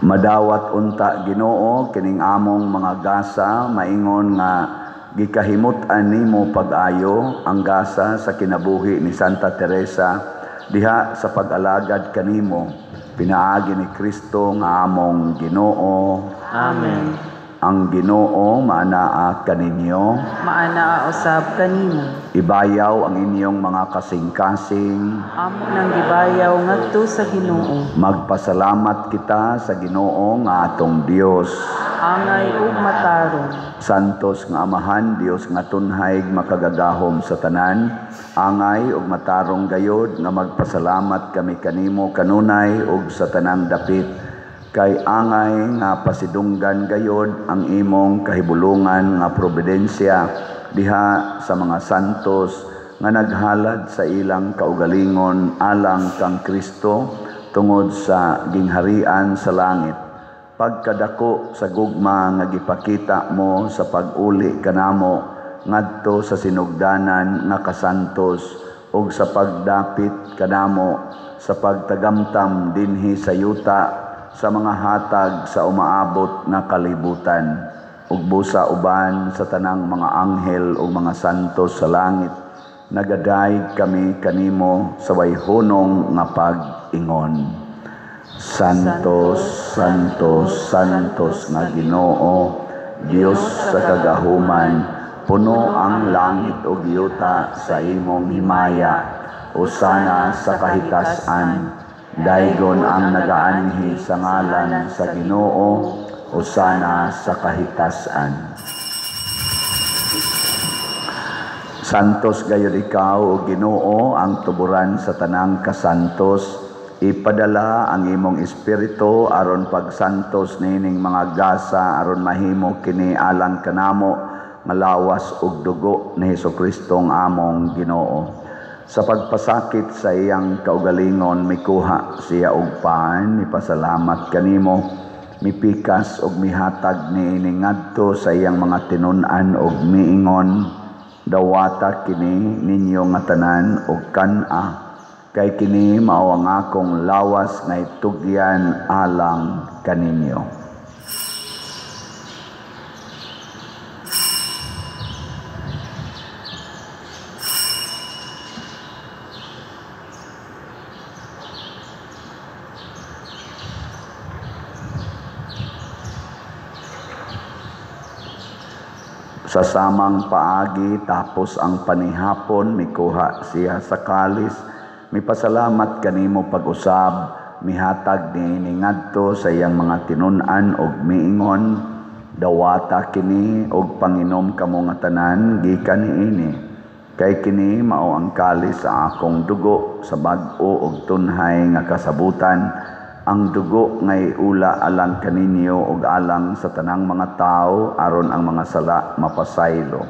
Madawat unta Ginoo kining among mga gasa, maingon nga gikahimut-an nimo pag-ayo ang gasa sa kinabuhi ni Santa Teresa diha sa pag-alagad kanimo, pinaagi ni Kristo nga among Ginoo. Amen. Ang Ginoo maanaa kaninyo. Maanaa usab kanimo. Ibayaw ang inyong mga kasing-kasing. Amo nang gibayaw ngadto sa Ginoo. Magpasalamat kita sa Ginoo nga atong Dios. Angay ug matarong. Santos nga Amahan, Dios nga tunhay makagagahom sa tanan, angay ug matarong gayod nga magpasalamat kami kanimo kanunay ug sa tanang dapit. Kay angay nga pasidunggan gayod ang imong kahibulungan nga providensya diha sa mga santos nga naghalad sa ilang kaugalingon alang kang Kristo tungod sa gingharian sa langit. Pagkadako sa gugma nga gipakita mo sa pag-uli kanamo ngadto sa sinugdanan nga kasantos ug sa pagdapit kanamo sa pagtagamtam dinhi sa yuta sa mga hatag sa umaabot nga kalibutan ug busa uban sa tanang mga anghel ug mga santos sa langit, nagadayeg kami kanimo sa wayhunong nga pag-ingon. Santos, Santos, Santos nga Ginoo, Dios sa kagahuman, puno ang langit ug yuta sa imong himaya. Usana sa kahitasan. Daygon ang nagaanhi sa ngalan sa Ginoo, usana sa kahitasan. Santos gayud ikaw, o Ginoo, ang tuburan sa tanang kasantos. Ipadala ang imong espiritu aron pagsantos nining mga gasa aron mahimo kini alang kanamo nga lawas ug dugo ni Hesukristo ang among Ginoo. Sa pagpasakit sa iyang kaugalingon mikuha siya og pan, mipasalamat kanimo, mipikas og mihatag niini ngadto sa iyang mga tinun-an og miingon, dawata kini ninyo nga tanan og kan-a, kay kini mao ang akong lawas nga itugyan alang kaninyo. Sa samang paagi tapos ang panihapon, mikuha siya sa kalis, mipasalamat kanimo pag-usab, mihatag niini ngadto sa iyang mga tinun-an og miingon, dawata kini og panginom kamo nga tanan gikan niini, kay kini mao ang kalis sa akong dugo sa bag-o og tunhay nga kasabutan, ang dugo ngay ula alang kaninyo og alang sa tanang mga tao aron ang mga sala mapasaylo.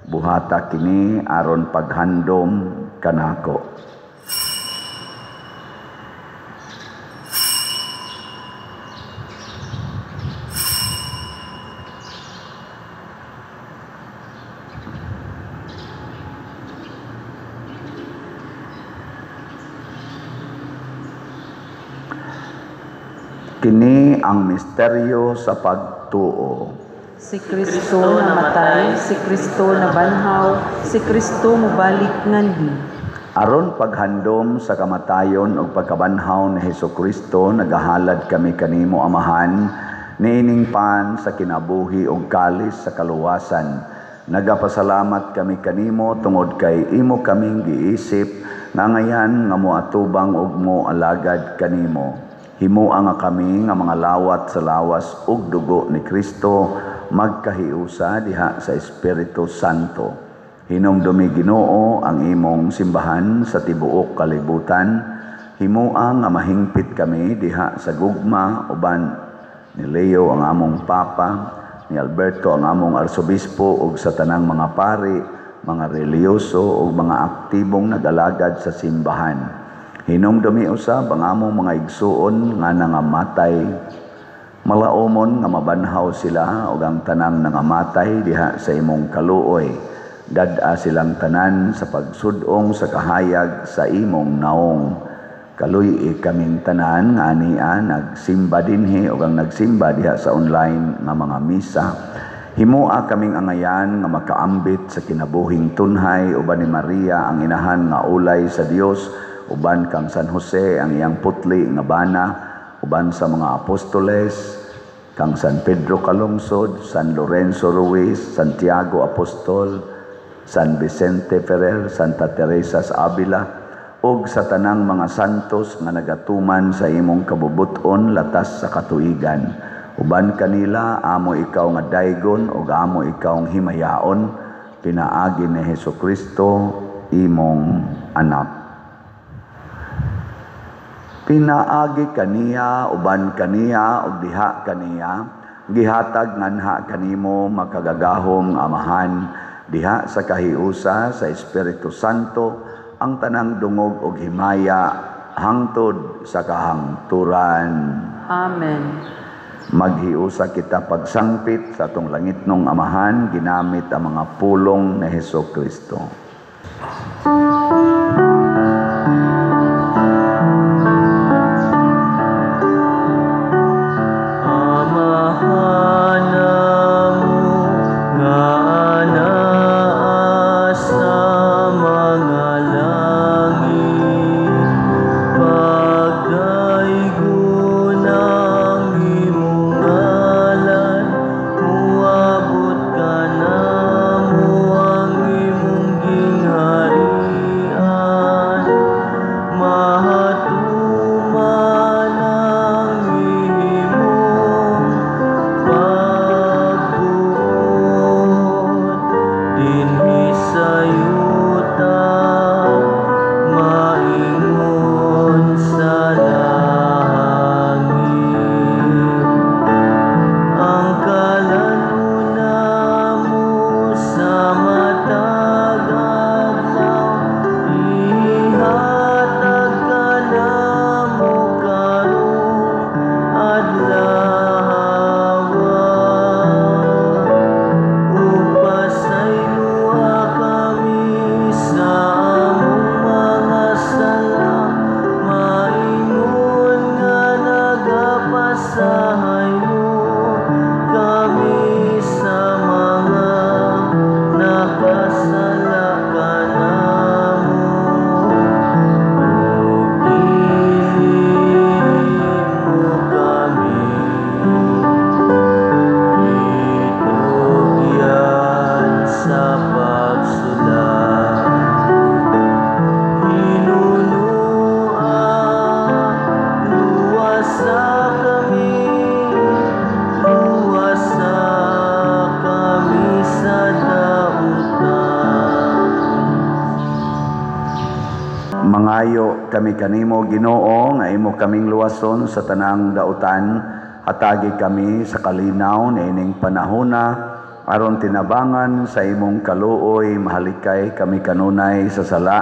Buhata kini aron paghandom kanako. Kini ang misteryo sa pagtuo. Si Kristo namatay, si Kristo nabanhaw, si Kristo mobalik nganhi. Aron paghandom sa kamatayon ug pagkabanhaw ni Hesukristo, nagahalad kami kanimo Amahan, niining pan sa kinabuhi ug kalis sa kaluwasan. Nagapasalamat kami kanimo tungod kay imo kaming giisip nga ngayan nga moatubang ug moalagad kanimo. Himua nga kami nga mga lawat sa lawas ug dugo ni Kristo magkahiusa diha sa Espiritu Santo. Hinumdumi Ginoo ang imong simbahan sa tibuok kalibutan. Himua nga mahingpit kami diha sa gugma uban ni Leo ang among Papa, ni Alberto ang among Arsobispo ug sa tanang mga pari, mga relihiyoso ug mga aktibong nag-alagad sa simbahan. Hinumdumi usab ang among mga igsuon nga nangamatay, malaumon nga mabanhaw sila ug ang tanang nangamatay diha sa imong kaluoy. Dad-a silang tanan sa pagsudong sa kahayag sa imong naong. Kaluy-i kaming tanan nga ania nagsimba dinhi ug ang nagsimba diha sa online nga mga misa. Himua kaming angayan nga makaambit sa kinabuhing tunhay uban ni Maria ang inahan nga ulay sa Dios, uban kang San Jose ang iyang putli nga bana, uban sa mga apostoles, kang San Pedro Calungsod, San Lorenzo Ruiz, Santiago Apostol, San Vicente Ferrer, Santa Teresa sa Avila, ug sa tanang mga santos nga nagatuman sa imong kabubuton latas sa katuigan. Uban kanila amo ikaw nga daygon ug amo ikaw himayaon, pinaagi ni Hesukristo imong anak. Pinaagi kaniya, uban kaniya, ug diha kaniya, gihatag nganha kanimo makagagahom Amahan, diha sa kahiusa sa Espiritu Santo, ang tanang dungog ug himaya hangtod sa kahangturan. Amen. Maghiusa kita pagsangpit sa atong langitnong Amahan, ginamit ang mga pulong ni Hesukristo. Mangayo kami kanimo Ginoo nga imo kaming luwason sa tanang dautan, hatagi kami sa kalinaw niining panahona aron tinabangan sa imong kaluoy, mahalikay kami kanunay sa sala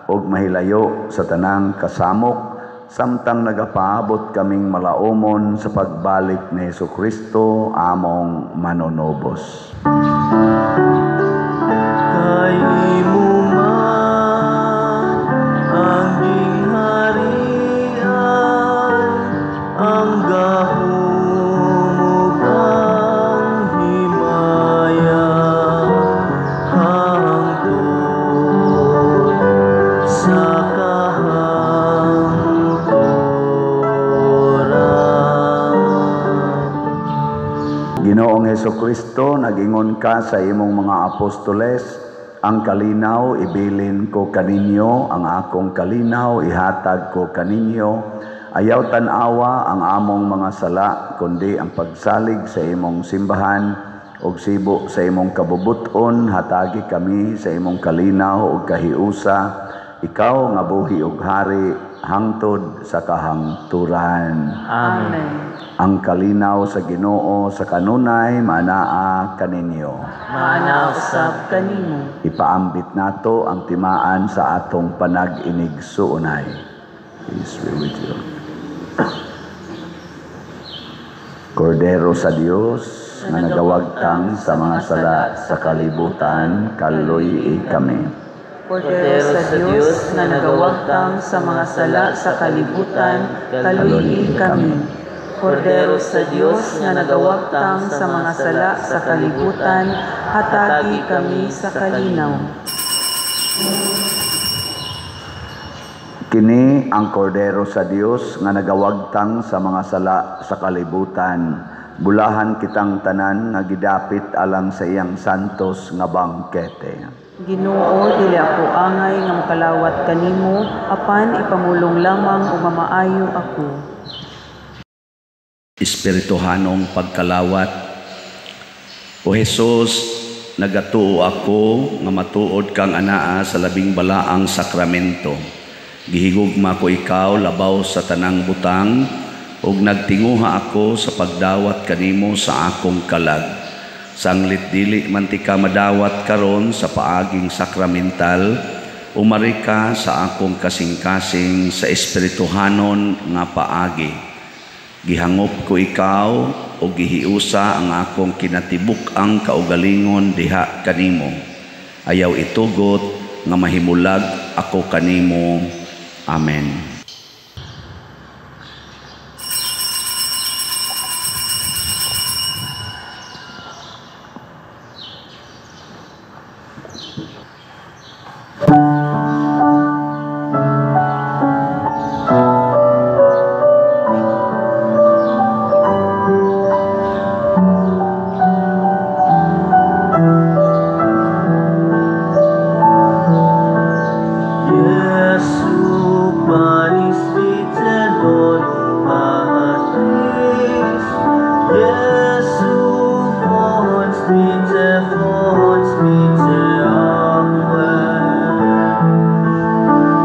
ug mahilayo sa tanang kasamok, samtang nagapaabot kaming malaumon sa pagbalik ni Hesukristo among manunubos. Kay imo man ang gingharian, ang gahom ug ang himaya, hangtod sa kahangturan. Ginoong Hesukristo, nag-ingon ka sa imong mga apostoles, ang kalinaw ibilin ko kaninyo, ang akong kalinaw ihatag ko kaninyo. Ayaw tan-awa ang among mga sala, kundi ang pagsalig sa imong simbahan ug sibo sa imong kabubuton, hatagi kami sa imong kalinaw ug kahiusa. Ikaw nga buhi ug hari hangtod sa kahangturan. Amen. Ang kalinaw sa Ginoo sa kanunay manaa kaninyo. Maanaa usab kanimo. Ipaambit nato ang timaan sa atong panag-inigsuonay. Peace be with you. Kordero sa Dios nga nagawagtang sa mga sala sa kalibutan, kaluy-i kami. Kordero sa Dios nga nagawagtang sa mga sala sa kalibutan, kaluy-i kami. Kordero sa Dios nga nagawagtang sa mga sala sa kalibutan, hatagi kami sa kalinaw. Kini ang kordero sa Dios nga nagawagtang sa mga sala sa kalibutan. Bulahan kitang tanan nga gidapit alang sa iyang santos nga bangkete. Ginoo, dili ako angay nga mokalawat kanimo, apan ipamulong lamang ug mamaayo ako. Espirituhanong pagkalawat. O Hesus, nagatuo ako nga matuod kang anaa sa labing balaang sakramento. Gihigugma ko ikaw labaw sa tanang butang, ug nagtinguha ako sa pagdawat kanimo sa akong kalag. Sanglit dili man tika madawat karon sa paaging sakramental, umari ka sa akong kasing-kasing sa espirituhanon nga paagi. Gihangop ko ikaw o gihiusa ang akong kinatibuk-ang kaugalingon diha kanimo. Ayaw itugot nga mahimulag ako kanimo. Amen. Jesu panis vitae donum Patris, Jesu fons vitae aquae,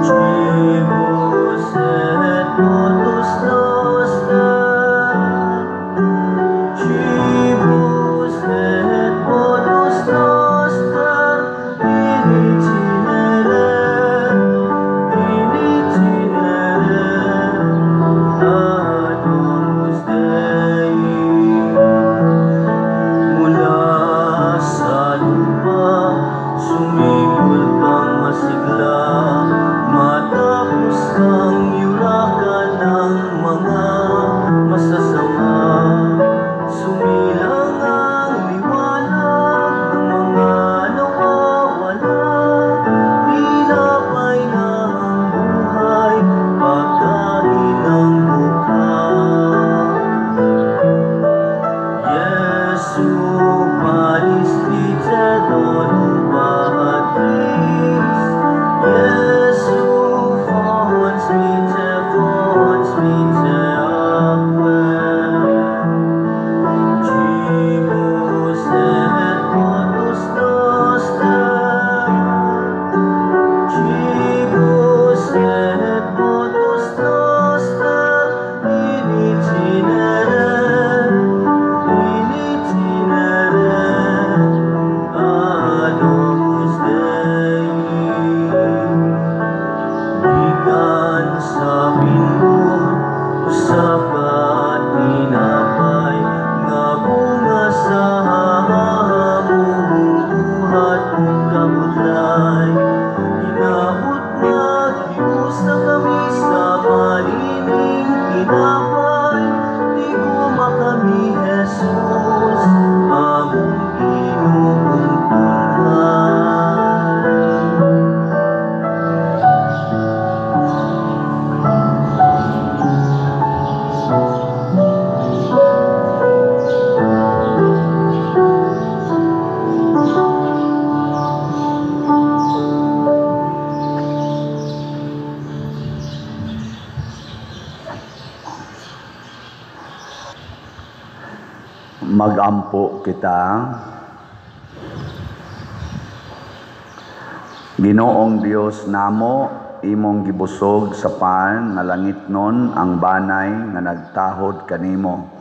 Cibus et motus noster, Cibus et motus noster, in itinere, in itinere, ad domus Dei. Mula sa lupa, sumibol kang masigla, matapos kang yurakan ng mga masasama. Sumilang ang liwanag ng mga nawawala, tinapay ng buhay, pagkain ng bukha. Jesu panis vitae donum Patris, Jesu fons vitae aquae, Cibus et motus noster, Cibus et motus noster, in itinere, in itinere, ad domus Dei. Gikan sa pindot, usa ka tinapay nga bunga sa among buhat ug kabudlay. Hinaot maghiusa kami sa malining tinapay, tiguma kami, Jesus, among Ginoong tunhay. Magampo kita. Ginoong Dios namo, imong gibusog sa pan nga langitnon ang banay nga nagtahod kanimo.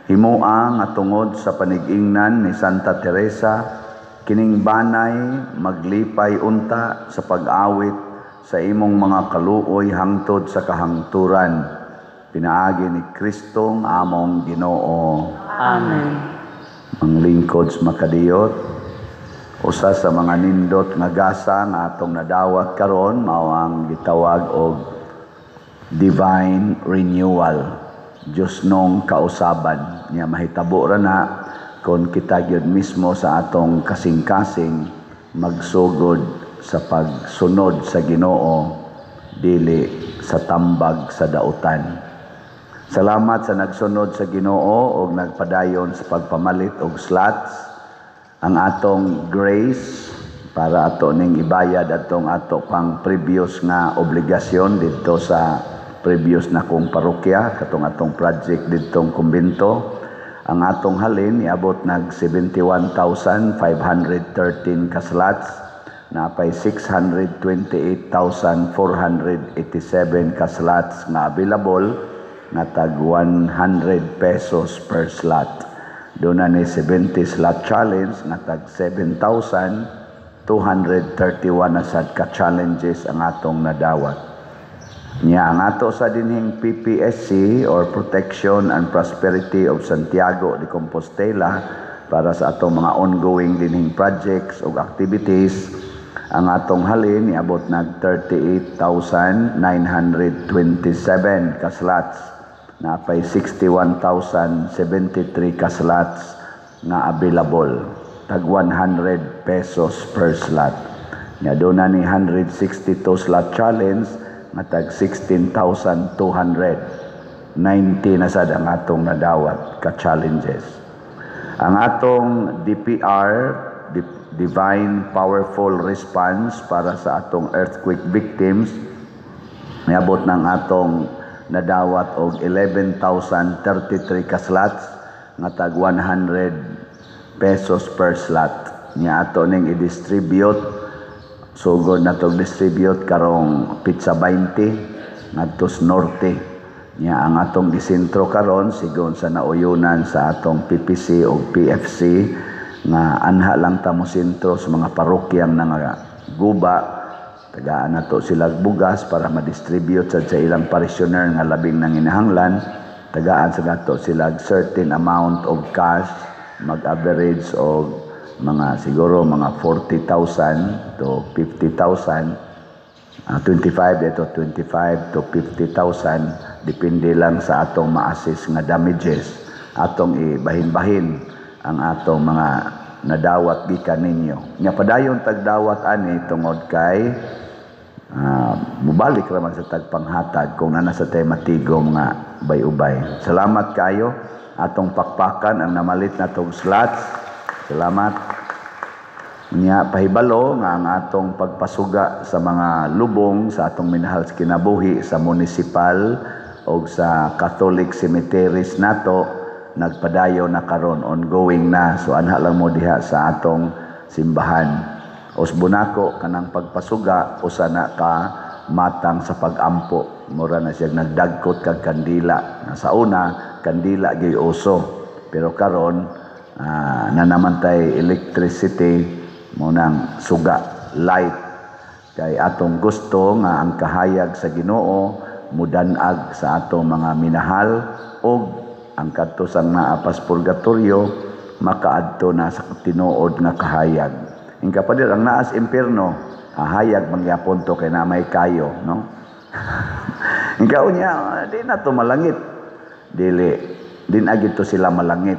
Himoa nga tungod sa panig-ingnan ni Santa Teresa, kining banay maglipay unta sa pag-awit sa imong mga kaluoy hangtod sa kahangturan. Pinaagi ni Kristong among Ginoo. Amen. Ang lingkod sa makadiyot, usa sa mga nindot nga gasa nga atong nadawat karon mao ang gitawag og divine renewal. Diyos nong kausaban niya mahitabo ra na kon kita gyud mismo sa atong kasing-kasing magsugod sa pagsunod sa Ginoo dili sa tambag sa dautan. Salamat sa nagsunod sa Ginoo og nagpadayon sa pagpamalit og slots. Ang atong grace para ato ning ibayad atong ato pang previous nga obligasyon didto sa previous na kong parokya, katong atong project didtong kumbento. Ang atong halin iabot nag 71,513 ka slots, napay 628,487 ka slots nga available nga tag 100 pesos per slot. Doon na ni 70 slot challenge nga tag 7,231 na sad ka challenges ang atong nadawat. Nya ang ato sa dinhing PPSC or Protection and Prosperity of Santiago de Compostela para sa atong mga ongoing dinhing projects ug activities, ang atong halin niabot nag 38,927 ka slots, napay 61,073 ka slots nga available, tag 100 pesos per slot. Nya doon na ni 162 slot challenge nga tag 16,290 na sad ang atong nadawat ka challenges. Ang atong DPR, Divine Powerful Response, para sa atong earthquake victims, niabot ng atong nadawat og 11,033 ka slots nga tag 100 pesos per slot. Nya ato ning i-distribute, sugod na tog distribute karong petsa 20 ngadto sa norte. Nya ang atong gisentro karon, sigon sa nauyunan sa atong PPC o PFC, nga anha lang ta mo sentro sa mga parokyang nga guba, tagaan nato sila bugas para ma-distribute sad sa ilang parishioner nga labing nanginahanglan. Tagaan sa nato sila certain amount of cash, mag-average og mga siguro mga 40,000 to 50,000, 25 ito, 25 to 50,000, depende lang sa atong ma-assess nga damages. Atong ibahin-bahin ang atong mga nadawat gikan ninyo. Nya padayon tagdawat ani tungod kay mubalik raman sa tagpanghatag kung nana sa tay matigom nga ubay-ubay. Salamat kayo. Atong pakpakan ang namalit na tog slots. Salamat. Nya pahibalo nga ang atong pagpasuga sa mga lubong sa atong minahal sa kinabuhi sa municipal o sa Catholic cemeteries nato nagpadayon na karon, ongoing na. So anha lang mo diha sa atong simbahan. Usbon nako kanang pagpasuga usa na ka matang sa pagampo. Mura na siya nagdagkot kag kandila. Sa una kandila gyud uso, pero karon na naman tay electricity, mo nang suga, light. Kay atong gusto nga ang kahayag sa Ginoo mudanag sa atong mga minahal og ang kadto sang naa pas purgatorio makaadto na sa tinuod nga kahayag. Ingka pader ang naas impierno, ahayag mangyapon to kay na may kayo, no? Ingka unya di na to malangit. Dili din agito sila malangit.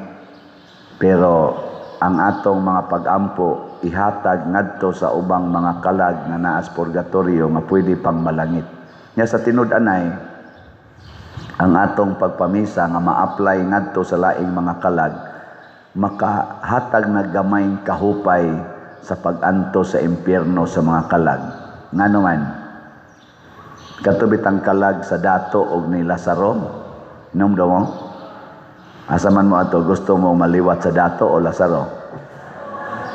Pero ang atong mga pagampo ihatag ngadto sa ubang mga kalag nga naas purgatorio nga pwede pang malangit. Nya sa tinud-anay ang atong pagpamisa nga ma-apply ngadto sa laing mga kalag makahatag na gamayng kahupay sa pag-anto sa impyerno sa mga kalag. Ngano man katubitang kalag sa dato og ni Lazaro, inom daw mo? Asa man mo ato, gusto mo maliwat sa dato o Lazaro?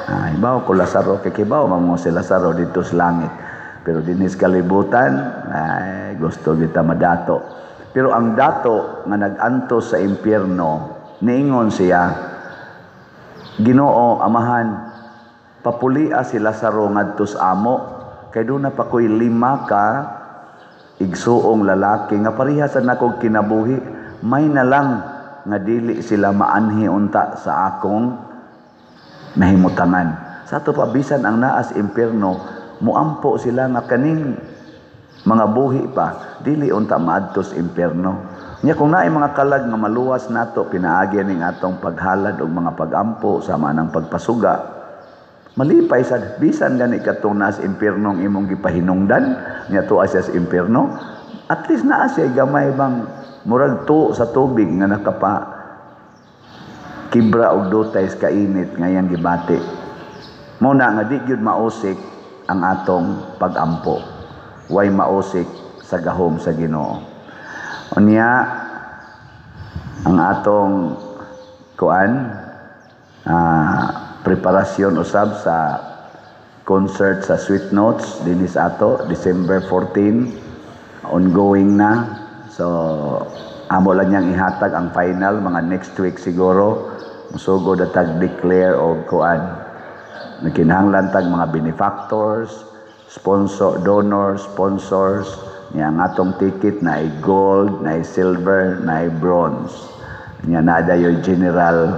Ay, bawo ko Lazaro, kay kibaw man mo si Lazaro dito sa langit. Pero dinis kalibutan, ay, gusto kita madato. Pero ang dato nga nag-anto sa impyerno, niingon siya, "Ginoo, Amahan, papulia si Lazaro ngadto sa amo, kay doon na pa ko'y 5 ka igsuong lalaki nga pareha sa nakog kinabuhi, may na lang nga dili sila maanhi unta sa akong nahimutangan." Sa ato pa, bisan ang naas impyerno, muampo sila nga kaning mga buhi pa, dili unta maadto sa impyerno. Nya kung naay mga kalag nga maluwas nato pinaagi ning atong paghalad og mga pagampo sama ng pagpasuga, malipay sad bisan gani katong naas impyerno ang imong gipahinungdan nya tuwa siya sa impyerno, at least naa siya gamay bang Murag tuo sa tubig nga nakapa kibra og dutay sa kainit nga iyang gibati. Mao na nga di gyud mausik ang atong pagampo. Way mausik sa gahom sa Ginoo. Unya ang atong kuan preparasyon usab sa concert sa Sweet Notes dinhi sa ato December 14, ongoing na. So amo lang niyang ihatag ang final mga next week siguro. Musugod na tag declare og kuan. Nagkinahanglan tag mga benefactors, sponsor, donors, sponsors. Niya ang atong ticket na ay gold, na ay silver, na ay bronze. Niya na dayoy general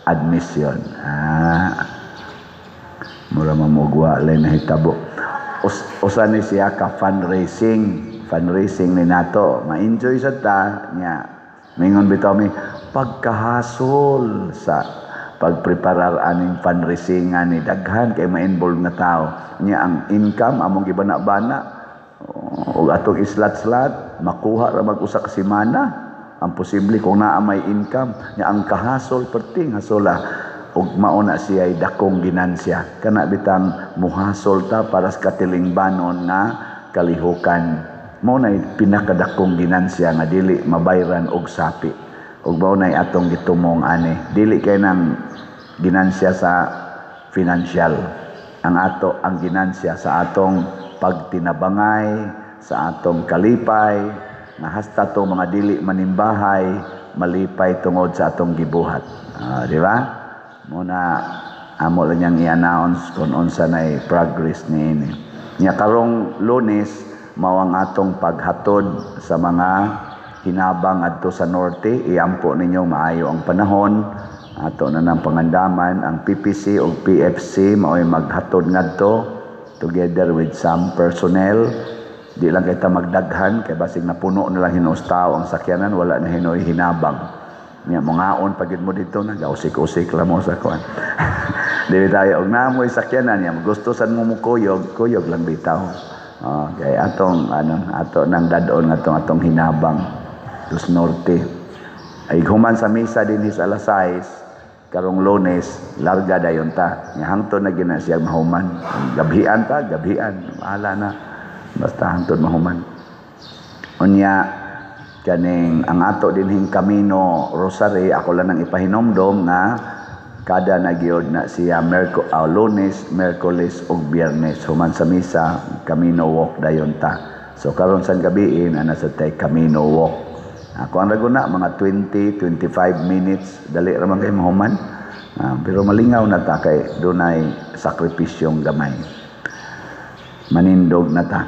admission. Mura mamugwa lay nahitabo. Usa ni siya ka fundraising. Fundraising ni nato. Ma-enjoy sa ta niya. Mingon bitaw mi pagkahasol sa pagpreparar aning fundraising ni daghan kay ma-involve nga tao. Niya ang income among gibana-bana og atong islat-slat makuha ra mag usa ka semana ang posible kung naa may income. Nya ang kahasol perting hasola ug mao na siya ay dakong ginansya. Kana bitang muhasol ta para sa katilingbanon nga kalihukan. Mao nay pinakadakong ginansya nga dili mabayran og sapi. Ug mao nay atong gitumong ani. Dili kay nang ginansya sa financial. Ang ato ang ginansya sa atong pagtinabangay, sa atong kalipay, nga hasta to mga dili manimbahay malipay tungod sa atong gibuhat. Di ba? Muna amo lang niyang i-announce kung unsa nay progress niini. Nya karong Lunes mao ang atong paghatod sa mga hinabang adto sa norte. Iampo ninyo maayo ang panahon. Ato na nang pangandaman ang PPC o PFC mao'y maghatod ngadto together with some personnel. Di lang kita magdaghan kay basig napuno na lang hinuos tao ang sakyanan, wala na hinoy hinabang. Nya mangaon pag mo dito nagausik-usik lang mo sa kuan. Dili tayo og naamoy sakyanan niya gusto sad mo mukuyog, kuyog lang bitaw. Okay, atong ano ato nang dadon ngadtong atong hinabang dos norte. Ay human sa misa dinhi sa alas 6 karong Lunes, larga dayon ta. Nya hangtod na gina siya mahuman. Gabhian ta, gabhian, bahala na. Basta hangtod mahuman. Unya kaning ang ato dinhing Camino Rosary, ako lang nang ipahinomdom nga kada na gyud na siya Lunes, Miyerkules ug Biyernes human sa misa Camino Walk dayon ta. So karon sa gabiin ana sa tay Camino Walk. Ako ang raguna mga 20 25 minutes dali ra man kay mahuman. Pero malingaw na ta kay dunay sakripisyong gamay. Manindog na ta.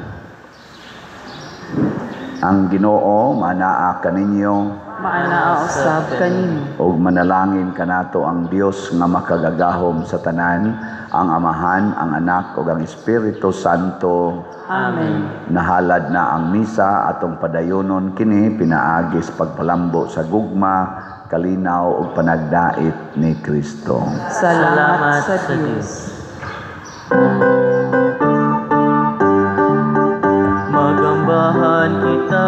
Ang Ginoo manaa kaninyo, Maanaa usab kanimo. Ug manalangin kanato ang Dios nga makagagahom sa tanan, ang Amahan, ang Anak ug ang Espiritu Santo. Amen. Nahalad na ang misa, atong padayonon kini pinaagi sa pagpalambo sa gugma, kalinaw ug panagdait ni Kristo. Salamat sa Dios. Magambahan kita